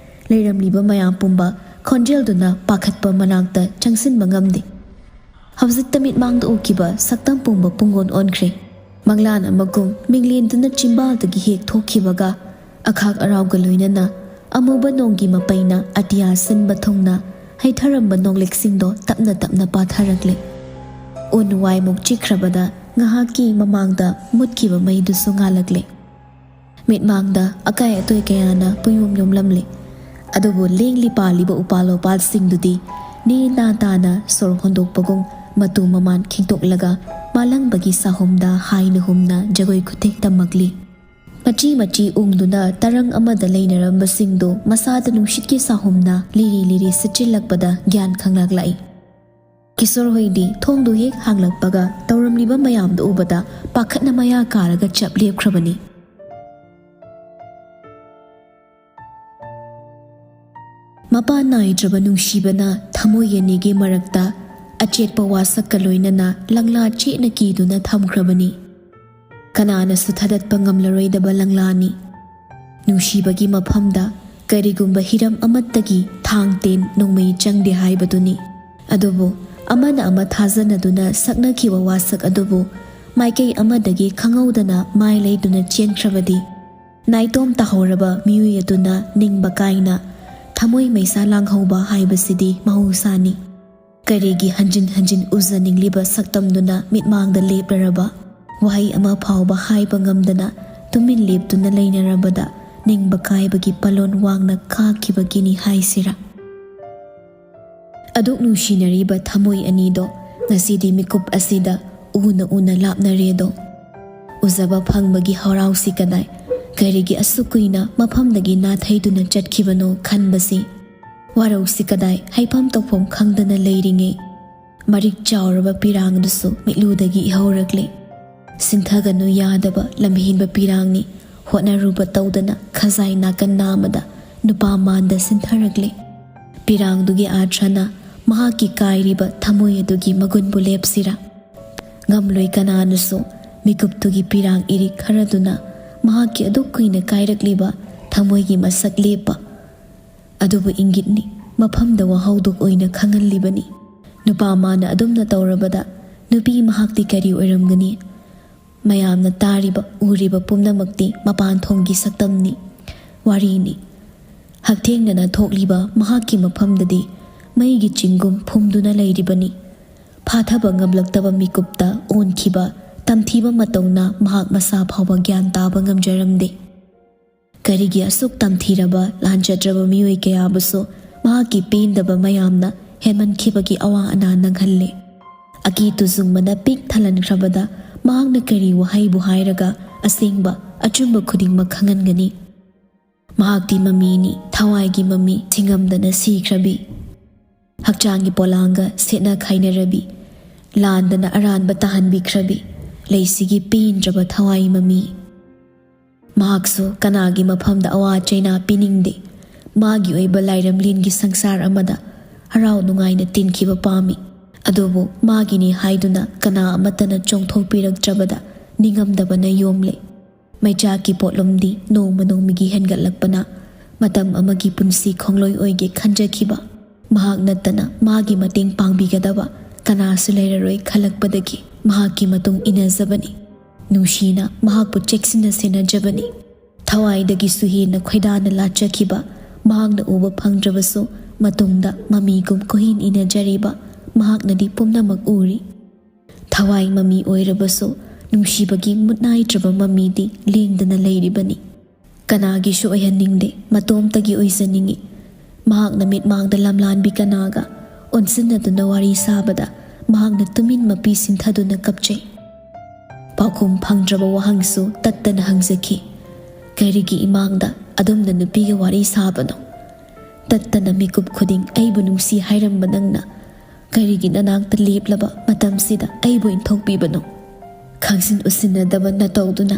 ꯂꯩꯔꯝꯂꯤꯕ ꯃꯌꯥꯝ ꯄꯨꯝꯕ ꯈꯣꯟꯖꯦꯜꯗꯨꯅ ꯄꯥꯈꯠꯄ ꯃꯅꯥꯛꯇ ꯆꯪꯁꯤꯟꯕ ꯉꯝꯗꯦ꯫ ꯍꯧꯖꯤꯛꯇ ꯃꯤꯠꯃꯥꯡꯗ ꯎꯈꯤꯕ ꯁꯛꯇꯝ ꯄꯨꯝꯕ ꯄꯨꯡꯑꯣꯟ ꯑꯣꯟꯈ꯭ꯔꯦ꯫ ꯃꯪꯂꯥꯟ ꯑꯃꯒꯨꯝ ꯃꯤꯡꯂꯦꯟꯗꯨꯅ ꯆꯤꯝꯕꯥꯜꯗꯒꯤ ꯍꯦꯛ ꯊꯣꯛꯈꯤꯕꯒ, ꯑꯈꯥꯛ ꯑꯔꯥꯎꯒ ꯂꯣꯏꯅꯅ ꯑꯃꯨꯕ ꯅꯣꯡꯒꯤ ꯃꯄꯩꯅ ꯑꯇꯤꯌꯥ ꯁꯤꯟꯕ ꯊꯨꯡꯅ ꯍꯩꯊꯔꯝꯕ ꯅꯣꯡꯂꯤꯛꯁꯤꯡꯗꯣ ꯇꯞꯅ ꯇꯞꯅ ꯄꯥꯊꯔꯛꯂꯦ꯫ ꯎꯟ ꯋꯥꯏꯃꯨꯛ ꯆꯤꯛꯈ꯭ꯔꯕꯗ ꯉꯥꯏꯍꯥꯛꯀꯤ ꯃꯃꯥꯡꯗ ꯃꯨꯠꯈꯤꯕ ꯃꯩꯗꯨꯁꯨ ꯉꯥꯜꯂꯛꯂꯦ꯫ ꯃꯤꯠꯃꯥꯡꯗ ꯑꯀꯥꯏ ꯑꯇꯣꯏ ꯀꯌꯥꯅ ꯄꯨꯡꯌꯣꯝ ꯌꯣꯝꯂꯝꯂꯦ꯫ ꯑꯗꯨꯕꯨ ꯂꯦꯡꯂꯤ ꯄꯥꯜꯂꯤꯕ ꯎꯄꯥꯜ ꯋꯥꯄꯥꯜꯁꯤꯡꯗꯨꯗꯤ ꯅꯦ ꯅꯥ ꯇꯥꯅ ꯁꯣꯔ ꯍꯣꯟꯗꯣꯛꯄꯒꯨꯝ ꯃꯇꯨ ꯃꯃꯥꯟ ꯈꯤꯡꯇꯣꯛꯂꯒ ꯃꯥꯂꯪꯕꯒꯤ ꯁꯥꯍꯨꯝꯗ ꯍꯥꯏꯅ ꯍꯨꯝꯅ ꯖꯒꯣꯏ ꯈꯨꯊꯦꯛ ꯇꯝꯃꯛꯂꯤ꯫ ꯃꯆꯤ ꯃꯆꯤ ꯎꯪꯗꯨꯅ ꯇꯔꯪ ꯑꯃꯗ ꯂꯩꯅꯔꯝꯕꯁꯤꯡꯗꯨ ꯃꯁꯥꯗ ꯅꯨꯡꯁꯤꯠꯀꯤ ꯁꯥꯍꯨꯝꯅ ꯂꯤꯔꯤ ꯂꯤꯔꯤ ꯁꯤꯠꯆꯤꯜꯂꯛꯄꯗ ꯒ꯭ꯌꯥꯟ ꯈꯪꯂꯛꯂꯛꯏ꯫ ꯀꯤꯁꯣꯔ ꯍꯣꯏꯗꯤ ꯊꯣꯡꯗꯨ ꯍꯦꯛ ꯍꯥꯡꯂꯛꯄꯒ ꯇꯧꯔꯝꯂꯤꯕ ꯃꯌꯥꯝꯗꯨ ꯎꯕꯗ ꯄꯥꯈꯠꯅ ꯃꯌꯥ ꯀꯥꯔꯒ ꯆꯞ ꯂꯦꯞꯈ꯭ꯔꯕꯅꯤ꯫ ꯃꯄꯥ ꯅꯥꯏꯗ꯭ꯔꯕ ꯅꯨꯡꯁꯤꯕꯅ ꯊꯃꯣꯏ ꯑꯅꯤꯒꯤ ꯃꯔꯛꯇ ꯑꯆꯦꯠꯄ ꯋꯥꯁꯛꯀ ꯂꯣꯏꯅꯅ ꯂꯪꯂꯥ ꯆꯦꯠꯅ ꯀꯤꯗꯨꯅ ꯊꯝꯈ꯭ꯔꯕꯅꯤ꯫ ꯀꯅꯥꯅꯁꯨ ꯊꯥꯗꯠꯄ ꯉꯝꯂꯔꯣꯏꯗꯕ ꯂꯪꯂꯥꯅꯤ꯫ ꯅꯨꯡꯁꯤꯕꯒꯤ ꯃꯐꯝꯗ ꯀꯔꯤꯒꯨꯝꯕ ꯍꯤꯔꯝ ꯑꯃꯠꯇꯒꯤ ꯊꯥꯡ ꯇꯦꯟ ꯅꯣꯡꯃꯩ ꯆꯪꯗꯦ ꯍꯥꯏꯕꯗꯨꯅꯤ꯫ ꯑꯗꯨꯕꯨ ꯑꯃꯅ ꯑꯃ ꯊꯥꯖꯅꯗꯨꯅ ꯁꯛꯅꯈꯤꯕ ꯋꯥꯁꯛ ꯑꯗꯨꯕꯨ ꯃꯥꯏꯀꯩ ꯑꯃꯗꯒꯤ ꯈꯪꯍꯧꯗꯅ ꯃꯥꯏ ꯂꯩꯗꯨꯅ ꯆꯦꯟꯈ꯭ꯔꯕꯗꯤ, ꯅꯥꯏꯇꯣꯝ ꯇꯥꯍꯧꯔꯕ ꯃꯤꯑꯣꯏ ꯑꯗꯨꯅ ꯅꯤꯡꯕ ꯀꯥꯏꯅ ꯊꯃꯣꯏ ꯃꯩꯁꯥ ꯂꯥꯡꯍꯧꯕ ꯍꯥꯏꯕꯁꯤꯗꯤ ꯃꯍꯧꯁꯥꯅꯤ꯫ ꯀꯔꯤꯒꯤ ꯍꯟꯖꯤꯟ ꯍꯟꯖꯤꯟ ꯎꯖꯅꯤꯡꯂꯤꯕ ꯁꯛꯇꯝꯗꯨꯅ ꯃꯤꯠꯃꯥꯡꯗ ꯂꯦꯞꯂꯔꯕ? ꯋꯥꯍꯩ ꯑꯃ ꯐꯥꯎꯕ ꯍꯥꯏꯕ ꯉꯝꯗꯅ ꯇꯨꯃꯤꯟ ꯂꯦꯞꯇꯨꯅ ꯂꯩꯅꯔꯕꯗ ꯅꯤꯡꯕ ꯀꯥꯏꯕꯒꯤ ꯄꯥꯂꯣꯟ ꯋꯥꯡꯅ ꯀꯥꯈꯤꯕꯒꯤꯅꯤ ꯍꯥꯏꯁꯤꯔꯥ? ꯑꯗꯨꯛ ꯅꯨꯡꯁꯤꯅꯔꯤꯕ ꯊꯃꯣꯏ ꯑꯅꯤꯗꯣ ꯉꯁꯤꯗꯤ ꯃꯤꯀꯨꯞ ꯑꯁꯤꯗ ꯎꯅ ꯎꯅ ꯂꯥꯞꯅꯔꯦꯗꯣ꯫ ꯎꯖꯕ ꯐꯪꯕꯒꯤ ꯍꯔꯥꯎꯁꯤ ꯀꯗꯥꯏ? ꯀꯔꯤꯒꯤ ꯑꯁꯨꯛ ꯀꯨꯏꯅ ꯃꯐꯝꯗꯒꯤ ꯅꯥꯊꯩꯗꯨꯅ ꯆꯠꯈꯤꯕꯅꯣ ꯈꯟꯕꯁꯤ꯫ ꯋꯥꯔꯧꯁꯤ ꯀꯗꯥꯏ? ꯍꯥꯏꯐꯝ ꯇꯧꯐꯝ ꯈꯪꯗꯅ ꯂꯩꯔꯤꯉꯩ ꯃꯔꯤꯛ ꯆꯥꯎꯔꯕ ꯄꯤꯔꯥꯡꯗꯨꯁꯨ ꯃꯤꯠꯂꯨꯗꯒꯤ ꯏꯍꯧꯔꯛꯂꯦ꯫ ꯁꯤꯟꯊꯒꯅꯨ ꯌꯥꯗꯕ ꯂꯝꯍꯦꯟꯕ ꯄꯤꯔꯥꯡꯅꯤ꯫ ꯍꯣꯠꯅꯔꯨꯕ ꯇꯧꯗꯅ ꯈꯖꯥꯏ ꯅꯥꯀꯟ ꯅꯥꯝꯃꯗ ꯅꯨꯄꯥ ꯃꯥꯟꯗ ꯁꯤꯟꯊꯔꯛꯂꯦ꯫ ꯄꯤꯔꯥꯡꯗꯨꯒꯤ ꯑꯥꯊ꯭ꯔꯅ ꯃꯍꯥꯛꯀꯤ ꯀꯥꯏꯔꯤꯕ ꯊꯃꯣꯏ ꯑꯗꯨꯒꯤ ꯃꯒꯨꯟꯕꯨ ꯂꯦꯞꯁꯤꯔꯥ? ꯉꯝꯂꯣꯏ ꯀꯅꯥꯅꯁꯨ ꯃꯤꯀꯨꯞꯇꯨꯒꯤ ꯄꯤꯔꯥꯡ ꯏꯔꯤꯛ ꯈꯔꯗꯨꯅ ꯃꯍꯥꯛꯀꯤ ꯑꯗꯨꯛ ꯀꯨꯏꯅ ꯀꯥꯏꯔꯛꯂꯤꯕ ꯊꯃꯣꯏꯒꯤ ꯃꯁꯛ ꯂꯦꯞꯄ꯫ ꯑꯗꯨꯕꯨ ꯏꯪꯒꯤꯠꯅꯤ, ꯃꯐꯝꯗ ꯋꯥꯍꯧꯗꯣꯛ ꯑꯣꯏꯅ ꯈꯪꯍꯜꯂꯤꯕꯅꯤ꯫ ꯅꯨꯄꯥ ꯃꯥꯅ ꯑꯗꯨꯝꯅ ꯇꯧꯔꯕꯗ ꯅꯨꯄꯤ ꯃꯍꯥꯛꯇꯤ ꯀꯔꯤ ꯑꯣꯏꯔꯝꯒꯅꯤ? ꯃꯌꯥꯝꯅ ꯇꯥꯔꯤꯕ, ꯎꯔꯤꯕ ꯄꯨꯝꯅꯃꯛꯇꯤ ꯃꯄꯥꯟ ꯊꯣꯡꯒꯤ ꯁꯛꯇꯝꯅꯤ, ꯋꯥꯔꯤꯅꯤ꯫ ꯍꯛꯊꯦꯡꯅꯅ ꯊꯣꯛꯂꯤꯕ ꯃꯍꯥꯛꯀꯤ ꯃꯐꯝꯗꯗꯤ ꯃꯩꯒꯤ ꯆꯤꯡꯒꯨꯝ ꯐꯨꯝꯗꯨꯅ ꯂꯩꯔꯤꯕꯅꯤ꯫ ꯐꯥꯊꯕ ꯉꯝꯂꯛꯇꯕ ꯃꯤꯀꯨꯞꯇ ꯑꯣꯟꯈꯤꯕ ꯇꯝꯊꯤꯕ ꯃꯇꯧꯅ ꯃꯍꯥꯛ ꯃꯁꯥ ꯐꯥꯎꯕ ꯒ꯭ꯌꯥꯟ ꯇꯥꯕ ꯉꯝꯖꯔꯝꯗꯦ꯫ ꯀꯔꯤꯒꯤ ꯑꯁꯨꯛ ꯇꯝꯊꯤꯔꯕ, ꯂꯥꯟꯖꯗ꯭ꯔꯕ ꯃꯤꯑꯣꯏ ꯀꯌꯥꯕꯨꯁꯨ ꯃꯍꯥꯛꯀꯤ ꯄꯦꯟꯗꯕ ꯃꯌꯥꯝꯅ ꯍꯦꯟꯃꯟꯈꯤꯕꯒꯤ ꯑꯋꯥ ꯑꯅꯥ ꯅꯪꯍꯜꯂꯦ꯫ ꯑꯀꯤ ꯇꯨꯖꯨꯡꯕꯅ ꯄꯤꯛ ꯊꯜꯍꯟꯈ꯭ꯔꯕꯗ ꯃꯍꯥꯛꯅ ꯀꯔꯤ ꯋꯥꯍꯩꯕꯨ ꯍꯥꯏꯔꯒ ꯑꯁꯦꯡꯕ, ꯑꯆꯨꯝꯕ ꯈꯨꯗꯤꯡꯃꯛ ꯈꯪꯍꯟꯒꯅꯤ? ꯃꯍꯥꯛꯇꯤ ꯃꯃꯤꯅꯤ, ꯊꯋꯥꯏꯒꯤ ꯃꯃꯤ, ꯁꯤꯡꯉꯝꯗꯅ ꯁꯤꯈ꯭ꯔꯕꯤ꯫ ꯍꯛꯆꯥꯡꯒꯤ ꯄꯣꯂꯥꯡꯒ ꯁꯦꯠꯅ ꯈꯥꯏꯅꯔꯕꯤ, ꯂꯥꯟꯗꯅ ꯑꯔꯥꯟꯕ ꯇꯥꯍꯟꯕꯤꯈ꯭ꯔꯕꯤ, ꯂꯩꯁꯤꯒꯤ ꯄꯦꯟꯗ꯭ꯔꯕ ꯊꯋꯥꯏ ꯃꯃꯤ꯫ ꯃꯍꯥꯛꯁꯨ ꯀꯅꯥꯒꯤ ꯃꯐꯝꯗ ꯑꯋꯥ ꯆꯩꯅꯥ ꯄꯤꯅꯤꯡꯗꯦ꯫ ꯃꯥꯒꯤ ꯑꯣꯏꯕ ꯂꯥꯏꯔꯝꯂꯦꯟꯒꯤ ꯁꯪꯁꯥꯔ ꯑꯃꯗ ꯍꯔꯥꯎ ꯅꯨꯡꯉꯥꯏꯅ ꯇꯤꯟꯈꯤꯕ ꯄꯥꯝꯃꯤ꯫ ꯑꯗꯨꯕꯨ ꯃꯥꯒꯤꯅꯤ ꯍꯥꯏꯗꯨꯅ ꯀꯅꯥ ꯑꯃꯠꯇꯅ ꯆꯣꯡꯊꯣꯛꯄꯤꯔꯛꯇ꯭ꯔꯕꯗ ꯅꯤꯡꯉꯝꯗꯕꯅ ꯌꯣꯝꯂꯦ꯫ ꯃꯩꯆꯥꯛꯀꯤ ꯄꯣꯠꯂꯨꯝꯗꯤ ꯅꯣꯡꯃ ꯅꯣꯡꯃꯒꯤ ꯍꯦꯟꯒꯠꯂꯛꯄꯅ ꯃꯇꯝ ꯑꯃꯒꯤ ꯄꯨꯟꯁꯤ ꯈꯣꯡꯂꯣꯏ ꯑꯣꯏꯒꯦ ꯈꯟꯖꯈꯤꯕ, ꯃꯍꯥꯛ ꯅꯠꯇꯅ ꯃꯥꯒꯤ ꯃꯇꯦꯡ ꯄꯥꯡꯕꯤꯒꯗꯕ ꯀꯅꯥꯁꯨ ꯂꯩꯔꯔꯣꯏ ꯈꯜꯂꯛꯄꯗꯒꯤ ꯃꯍꯥꯛꯀꯤ ꯃꯇꯨꯡ ꯏꯟꯅꯖꯕꯅꯤ꯫ ꯅꯨꯡꯁꯤꯅ ꯃꯍꯥꯛꯄꯨ ꯆꯦꯛꯁꯤꯟꯅ ꯁꯦꯟꯅꯖꯕꯅꯤ꯫ ꯊꯋꯥꯏꯗꯒꯤꯁꯨ ꯍꯦꯟꯅ ꯈꯣꯏꯗꯥꯅ ꯂꯥꯠꯆꯈꯤꯕ, ꯃꯍꯥꯛꯅ ꯎꯕ ꯐꯪꯗ꯭ꯔꯕꯁꯨ ꯃꯇꯨꯡꯗ ꯃꯃꯤꯒꯨꯝ ꯀꯣꯏꯍꯤꯟ ꯏꯟꯅꯖꯔꯤꯕ ꯃꯍꯥꯛꯅꯗꯤ ꯄꯨꯝꯅꯃꯛ ꯎꯔꯤ꯫ ꯊꯋꯥꯏ ꯃꯃꯤ ꯑꯣꯏꯔꯕꯁꯨ ꯅꯨꯡꯁꯤꯕꯒꯤ ꯃꯨꯠ ꯅꯥꯏꯗ꯭ꯔꯕ ꯃꯃꯤꯗꯤ ꯂꯦꯡꯗꯅ ꯂꯩꯔꯤꯕꯅꯤ꯫ ꯀꯅꯥꯒꯤꯁꯨ ꯑꯣꯏꯍꯟꯅꯤꯡꯗꯦ, ꯃꯇꯣꯝꯇꯒꯤ ꯑꯣꯏꯖꯅꯤꯡꯏ꯫ ꯃꯍꯥꯛꯅ ꯃꯤꯠꯃꯥꯡꯗ ꯂꯝꯂꯥꯟꯕꯤ ꯀꯅꯥꯒ ꯑꯣꯟꯁꯤꯟꯅꯗꯨꯅ ꯋꯥꯔꯤ ꯁꯥꯕꯗ ꯃꯍꯥꯛꯅ ꯇꯨꯃꯤꯟ ꯃꯄꯤ ꯁꯤꯟꯊꯗꯨꯅ ꯀꯞꯆꯩ꯫ ꯄꯥꯎꯈꯨꯝ ꯐꯪꯗ꯭ꯔꯕ ꯋꯥꯍꯪꯁꯨ ꯇꯠꯇꯅ ꯍꯪꯖꯈꯤ꯫ ꯀꯔꯤꯒꯤ ꯏꯃꯥꯡꯗ ꯑꯗꯨꯝꯅ ꯅꯨꯄꯤꯒ ꯋꯥꯔꯤ ꯁꯥꯕꯅꯣ? ꯇꯠꯇꯅ ꯃꯤꯀꯨꯞ ꯈꯨꯗꯤꯡ ꯑꯩꯕꯨ ꯅꯨꯡꯁꯤ ꯍꯥꯏꯔꯝꯕ ꯅꯪꯅ ꯀꯔꯤꯒꯤ ꯅꯅꯥꯛꯇ ꯂꯦꯞꯂꯕ ꯃꯇꯝꯁꯤꯗ ꯑꯩꯕꯨ ꯏꯟꯊꯣꯛꯄꯤꯕꯅꯣ? ꯈꯪꯖꯤꯟ ꯎꯁꯤꯟꯅꯗꯕ ꯅꯇꯧꯗꯨꯅ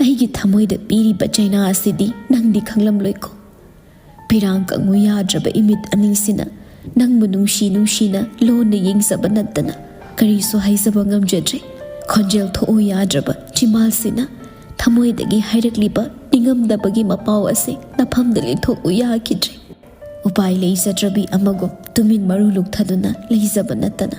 ꯑꯩꯒꯤ ꯊꯃꯣꯏꯗ ꯄꯤꯔꯤꯕ ꯆꯩꯅꯥ ꯑꯁꯤꯗꯤ ꯅꯪꯗꯤ ꯈꯪꯂꯝꯂꯣꯏꯀꯣ꯫ ꯄꯤꯔꯥꯡ ꯀꯪꯉꯨ ꯌꯥꯗ꯭ꯔꯕ ꯏꯃꯤꯠ ꯑꯅꯤꯁꯤꯅ ꯅꯪꯕꯨ ꯅꯨꯡꯁꯤ ꯅꯨꯡꯁꯤꯅ ꯂꯣꯟꯅ ꯌꯦꯡꯖꯕ ꯅꯠꯇꯅ ꯀꯔꯤꯁꯨ ꯍꯥꯏꯖꯕ ꯉꯝꯖꯗ꯭ꯔꯦ꯫ ꯈꯣꯟꯖꯦꯜ ꯊꯣꯛꯎ ꯌꯥꯗ꯭ꯔꯕ ꯆꯤꯝꯕꯥꯜꯁꯤꯅ ꯊꯃꯣꯏꯗꯒꯤ ꯍꯥꯏꯔꯛꯂꯤꯕ ꯅꯤꯡꯉꯝꯗꯕꯒꯤ ꯃꯄꯥꯎ ꯑꯁꯤ ꯅꯐꯝꯗ ꯂꯦꯟꯊꯣꯛꯎ ꯌꯥꯈꯤꯗ꯭ꯔꯦ꯫ ꯎꯄꯥꯏ ꯂꯩꯖꯗ꯭ꯔꯕꯤ ꯑꯃꯒꯨꯝ ꯇꯨꯃꯤꯟ ꯃꯔꯨ ꯂꯨꯛꯊꯗꯨꯅ ꯂꯩꯖꯕ ꯅꯠꯇꯅ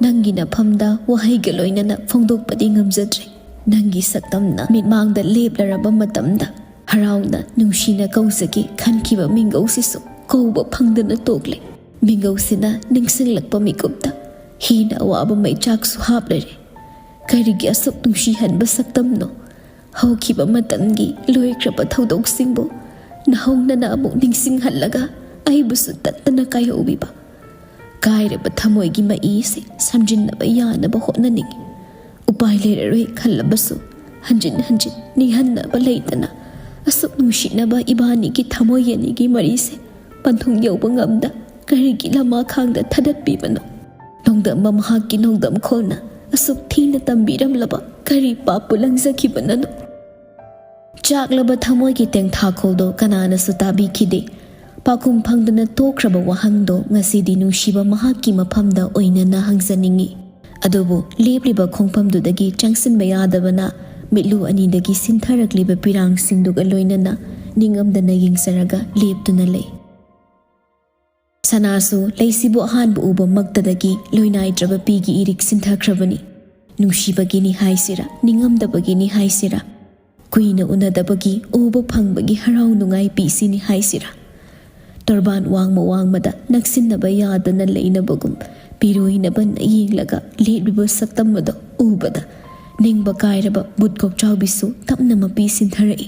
ꯅꯪꯒꯤ ꯅꯐꯝꯗ ꯋꯥꯍꯩꯒ ꯂꯣꯏꯅꯅ ꯐꯣꯡꯗꯣꯛꯄꯗꯤ ꯉꯝꯖꯗ꯭ꯔꯦ꯫ ꯅꯪꯒꯤ ꯁꯛꯇꯝꯅ ꯃꯤꯠꯃꯥꯡꯗ ꯂꯦꯞꯂꯔꯕ ꯃꯇꯝꯗ, ꯍꯔꯥꯎꯅ ꯅꯨꯡꯁꯤꯅ ꯀꯧꯖꯒꯦ ꯈꯟꯈꯤꯕ ꯃꯤꯡꯒꯧꯁꯤꯁꯨ ꯀꯧꯕ ꯐꯪꯗꯅ ꯇꯣꯛꯂꯦ꯫ ꯃꯤꯡꯒꯧꯁꯤꯅ ꯅꯤꯡꯁꯤꯡꯂꯛꯄ ꯃꯤꯀꯨꯞꯇ ꯍꯦꯟꯅ ꯑꯋꯥꯕ ꯃꯩꯆꯥꯛꯁꯨ ꯍꯥꯞꯂꯔꯦ꯫ ꯀꯔꯤꯒꯤ ꯑꯁꯨꯛ ꯅꯨꯡꯁꯤꯍꯟꯕ ꯁꯛꯇꯝꯅꯣ? ꯍꯧꯈꯤꯕ ꯃꯇꯝꯒꯤ ꯂꯣꯏꯈ꯭ꯔꯕ ꯊꯧꯗꯣꯛꯁꯤꯡꯕꯨ ꯅꯍꯧꯅꯅ ꯑꯃꯨꯛ ꯅꯤꯡꯁꯤꯡꯍꯜꯂꯒ ꯑꯩꯕꯨꯁꯨ ꯇꯠꯇꯅ ꯀꯥꯏꯍꯧꯕꯤꯕ꯫ ꯀꯥꯏꯔꯕ ꯊꯃꯣꯏꯒꯤ ꯃꯩꯁꯦ ꯁꯝꯖꯤꯟꯅꯕ ꯌꯥꯅꯕ ꯍꯣꯠꯅꯅꯤꯡꯏ꯫ ꯎꯄꯥꯏ ꯂꯩꯔꯔꯣꯏ ꯈꯜꯂꯕꯁꯨ, ꯍꯟꯖꯤꯟ ꯍꯟꯖꯤꯟ ꯅꯤꯡꯍꯟꯅꯕ ꯂꯩꯇꯅ ꯑꯁꯨꯛ ꯅꯨꯡꯁꯤꯅꯕ ꯏꯕꯥꯅꯤꯒꯤ ꯊꯃꯣꯏ ꯑꯅꯤꯒꯤ ꯃꯔꯤꯁꯦ ꯄꯟꯊꯨꯡ ꯌꯧꯕ ꯉꯝꯗ ꯀꯔꯤꯒꯤ ꯂꯃꯥꯈꯥꯡꯗ ꯊꯥꯗꯠꯄꯤꯕꯅꯣ? ꯅꯣꯡꯗꯝꯕ ꯃꯍꯥꯛꯀꯤ ꯅꯣꯡꯗꯝꯈꯣꯜꯅ ꯑꯁꯨꯛ ꯊꯤꯅ ꯇꯝꯕꯤꯔꯝꯂꯕ ꯀꯔꯤ ꯄꯥꯞꯄꯨ ꯂꯪꯖꯈꯤꯕꯅꯅꯣ? ꯆꯥꯛꯂꯕ ꯊꯃꯣꯏꯒꯤ ꯇꯦꯡꯊꯥꯈꯣꯜꯗꯣ ꯀꯅꯥꯅꯁꯨ ꯇꯥꯕꯤꯈꯤꯗꯦ꯫ ꯄꯥꯎꯈꯨꯝ ꯐꯪꯗꯅ ꯇꯣꯛꯈ꯭ꯔꯕ ꯋꯥꯍꯪꯗꯣ ꯉꯁꯤꯗꯤ ꯅꯨꯡꯁꯤꯕ ꯃꯍꯥꯛꯀꯤ ꯃꯐꯝꯗ ꯑꯣꯏꯅꯅ ꯍꯪꯖꯅꯤꯡꯏ꯫ ꯑꯗꯨꯕꯨ ꯂꯦꯞꯂꯤꯕ ꯈꯣꯡꯐꯝꯗꯨꯗꯒꯤ ꯆꯪꯁꯤꯟꯕ ꯌꯥꯗꯕꯅ ꯃꯤꯠꯂꯨ ꯑꯅꯤꯗꯒꯤ ꯁꯤꯟꯊꯔꯛꯂꯤꯕ ꯄꯤꯔꯥꯡꯁꯤꯡꯗꯨꯒ ꯂꯣꯏꯅꯅ ꯅꯤꯡꯉꯝꯗꯅ ꯌꯦꯡꯖꯔꯒ ꯂꯦꯞꯇꯨꯅ ꯂꯩ꯫ ꯁꯅꯥꯁꯨ ꯂꯩꯁꯤꯕꯨ ꯑꯍꯥꯟꯕ ꯎꯕꯃꯛꯇꯗꯒꯤ ꯂꯣꯏꯅꯥꯏꯗ꯭ꯔꯕ ꯄꯤꯒꯤ ꯏꯔꯤꯛ ꯁꯤꯟꯊꯈ꯭ꯔꯕꯅꯤ꯫ ꯅꯨꯡꯁꯤꯕꯒꯤꯅꯤ ꯍꯥꯏꯁꯤꯔꯥ, ꯅꯤꯡꯉꯝꯗꯕꯒꯤꯅꯤ ꯍꯥꯏꯁꯤꯔꯥ, ꯀꯨꯏꯅ ꯎꯅꯗꯕꯒꯤ ꯎꯕ ꯐꯪꯕꯒꯤ ꯍꯔꯥꯎ ꯅꯨꯡꯉꯥꯏ ꯄꯤꯁꯤꯅꯤ ꯍꯥꯏꯁꯤꯔꯥ? ꯇꯣꯔꯕꯥꯟ ꯋꯥꯡꯃ ꯋꯥꯡꯃꯗ ꯅꯛꯁꯤꯟꯅꯕ ꯌꯥꯗꯅ ꯂꯩꯅꯕꯒꯨꯝ ꯄꯤꯔꯣꯏꯅꯕꯅ ꯌꯦꯡꯂꯒ ꯂꯦꯞꯂꯤꯕ ꯁꯛꯇꯝ ꯑꯗꯨ ꯎꯕꯗ ꯅꯤꯡꯕ ꯀꯥꯏꯔꯕ ꯕꯨꯠ ꯀꯣꯛꯆꯥꯎꯕꯤꯁꯨ ꯇꯞꯅ ꯃꯄꯤ ꯁꯤꯟꯊꯔꯛꯏ꯫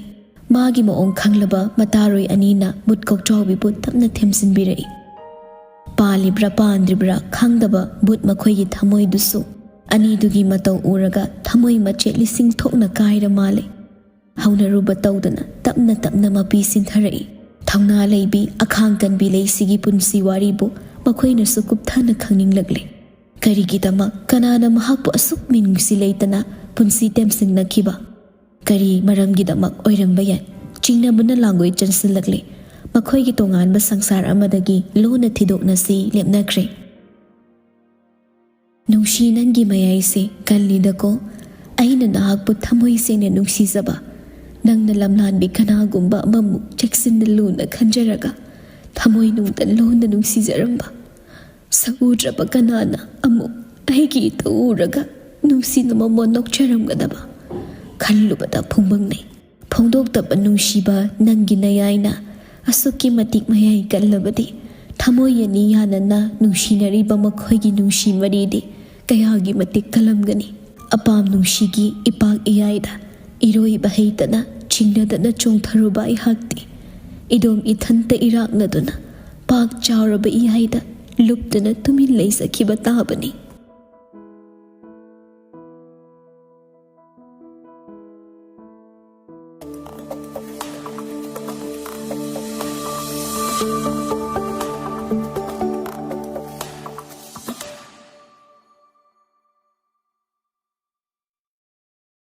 ꯃꯥꯒꯤ ꯃꯑꯣꯡ ꯈꯪꯂꯕ ꯃꯇꯥꯔꯣꯏ ꯑꯅꯤꯅ ꯕꯨꯠ ꯀꯣꯛꯆꯥꯎꯕꯤꯕꯨ ꯇꯞꯅ ꯊꯦꯝꯖꯤꯟꯕꯤꯔꯛꯏ꯫ ꯄꯥꯜꯂꯤꯕ꯭ꯔꯥ ꯄꯥꯟꯗ꯭ꯔꯤꯕ꯭ꯔꯥ ꯈꯪꯗꯕ ꯕꯨꯠ ꯃꯈꯣꯏꯒꯤ ꯊꯃꯣꯏꯗꯨꯁꯨ ꯑꯅꯤꯗꯨꯒꯤ ꯃꯇꯧ ꯎꯔꯒ ꯊꯃꯣꯏ ꯃꯆꯦꯠ ꯂꯤꯁꯤꯡ ꯊꯣꯛꯅ ꯀꯥꯏꯔ ꯃꯥꯜꯂꯦ꯫ ꯍꯧꯅꯔꯨꯕ ꯇꯧꯗꯅ ꯇꯞꯅ ꯇꯞꯅ ꯃꯄꯤ ꯁꯤꯟꯊꯔꯛꯏ꯫ ꯊꯧꯅꯥ ꯂꯩꯕꯤ, ꯑꯈꯥꯡ ꯀꯟꯕꯤ ꯂꯩꯁꯤꯒꯤ ꯄꯨꯟꯁꯤ ꯋꯥꯔꯤꯕꯨ ꯃꯈꯣꯏꯅꯁꯨ ꯀꯨꯞꯊꯅ ꯈꯪꯅꯤꯡꯂꯛꯂꯦ꯫ ꯀꯔꯤꯒꯤꯗꯃꯛ, ꯀꯅꯥꯅ ꯃꯍꯥꯛꯄꯨ ꯑꯁꯨꯛ ꯃꯤꯅꯨꯡꯁꯤ ꯂꯩꯇꯅ ꯄꯨꯟꯁꯤ ꯇꯦꯝꯁꯤꯡꯅꯈꯤꯕ? ꯀꯔꯤ ꯃꯔꯝꯒꯤꯗꯃꯛ ꯑꯣꯏꯔꯝꯕ ꯌꯥꯏ? ꯆꯤꯡꯅꯕꯅ ꯂꯥꯡꯒꯣꯏ ꯆꯟꯁꯤꯜꯂꯛꯂꯦ꯫ ꯃꯈꯣꯏꯒꯤ ꯇꯣꯉꯥꯟꯕ ꯁꯪꯁꯥꯔ ꯑꯃꯗꯒꯤ ꯂꯣꯟꯅ ꯊꯤꯗꯣꯛꯅꯁꯤ ꯂꯦꯞꯅꯈ꯭ꯔꯦ꯫ ꯅꯨꯡꯁꯤ, ꯅꯪꯒꯤ ꯃꯌꯥꯏꯁꯦ ꯀꯜꯂꯤꯗꯀꯣ꯫ ꯑꯩꯅ ꯅꯍꯥꯛꯄꯨ ꯊꯃꯣꯏ ꯁꯦꯡꯅ ꯅꯨꯡꯁꯤꯖꯕ, ꯅꯪꯅ ꯂꯝꯂꯥꯟꯕꯤ ꯀꯅꯥꯒꯨꯝꯕ ꯑꯃꯃꯨꯛ ꯆꯦꯛꯁꯤꯟꯅ ꯂꯨꯅ ꯈꯟꯖꯔꯒ ꯊꯃꯣꯏ ꯅꯨꯡꯗ ꯂꯣꯟꯅ ꯅꯨꯡꯁꯤꯖꯔꯝꯕ꯫ ꯁꯛꯎꯗ꯭ꯔꯕ ꯀꯅꯥꯅ ꯑꯃꯨꯛ ꯑꯩꯒꯤ ꯏꯇꯧ ꯎꯔꯒ ꯅꯨꯡꯁꯤꯅ ꯃꯃꯣꯟ ꯅꯣꯛꯆꯔꯝꯒꯗꯕ? ꯈꯜꯂꯨꯕꯗ ꯐꯨꯡꯕꯪꯅꯩ꯫ ꯐꯣꯡꯗꯣꯛꯇꯕ ꯅꯨꯡꯁꯤꯕ ꯅꯪꯒꯤ ꯅꯌꯥꯏꯅ ꯑꯁꯨꯛꯀꯤ ꯃꯇꯤꯛ ꯃꯌꯥꯏ ꯀꯜꯂꯕꯗꯤ, ꯊꯃꯣꯏ ꯑꯅꯤ ꯌꯥꯅꯅ ꯅꯨꯡꯁꯤꯅꯔꯤꯕ ꯃꯈꯣꯏꯒꯤ ꯅꯨꯡꯁꯤ ꯃꯔꯤꯗꯤ ꯀꯌꯥꯒꯤ ꯃꯇꯤꯛ ꯀꯜꯂꯝꯒꯅꯤ꯫ ꯑꯄꯥꯝ ꯅꯨꯡꯁꯤꯒꯤ ꯏꯄꯥꯛ ꯏꯌꯥꯏꯗ ꯏꯔꯣꯏꯕ ꯍꯩꯇꯅ ꯆꯤꯡꯅꯗꯅ ꯆꯣꯡꯊꯔꯨꯕ ꯑꯩꯍꯥꯛꯇꯤ ꯏꯗꯣꯝ ꯏꯊꯟꯇ ꯏꯔꯥꯛꯅꯗꯨꯅ ꯄꯥꯛ ꯆꯥꯎꯔꯕ ꯏꯌꯥꯏꯗ ꯂꯨꯞꯇꯨꯅ ꯇꯨꯃꯤꯟ ꯂꯩꯖꯈꯤꯕ ꯇꯥꯕꯅꯤ꯫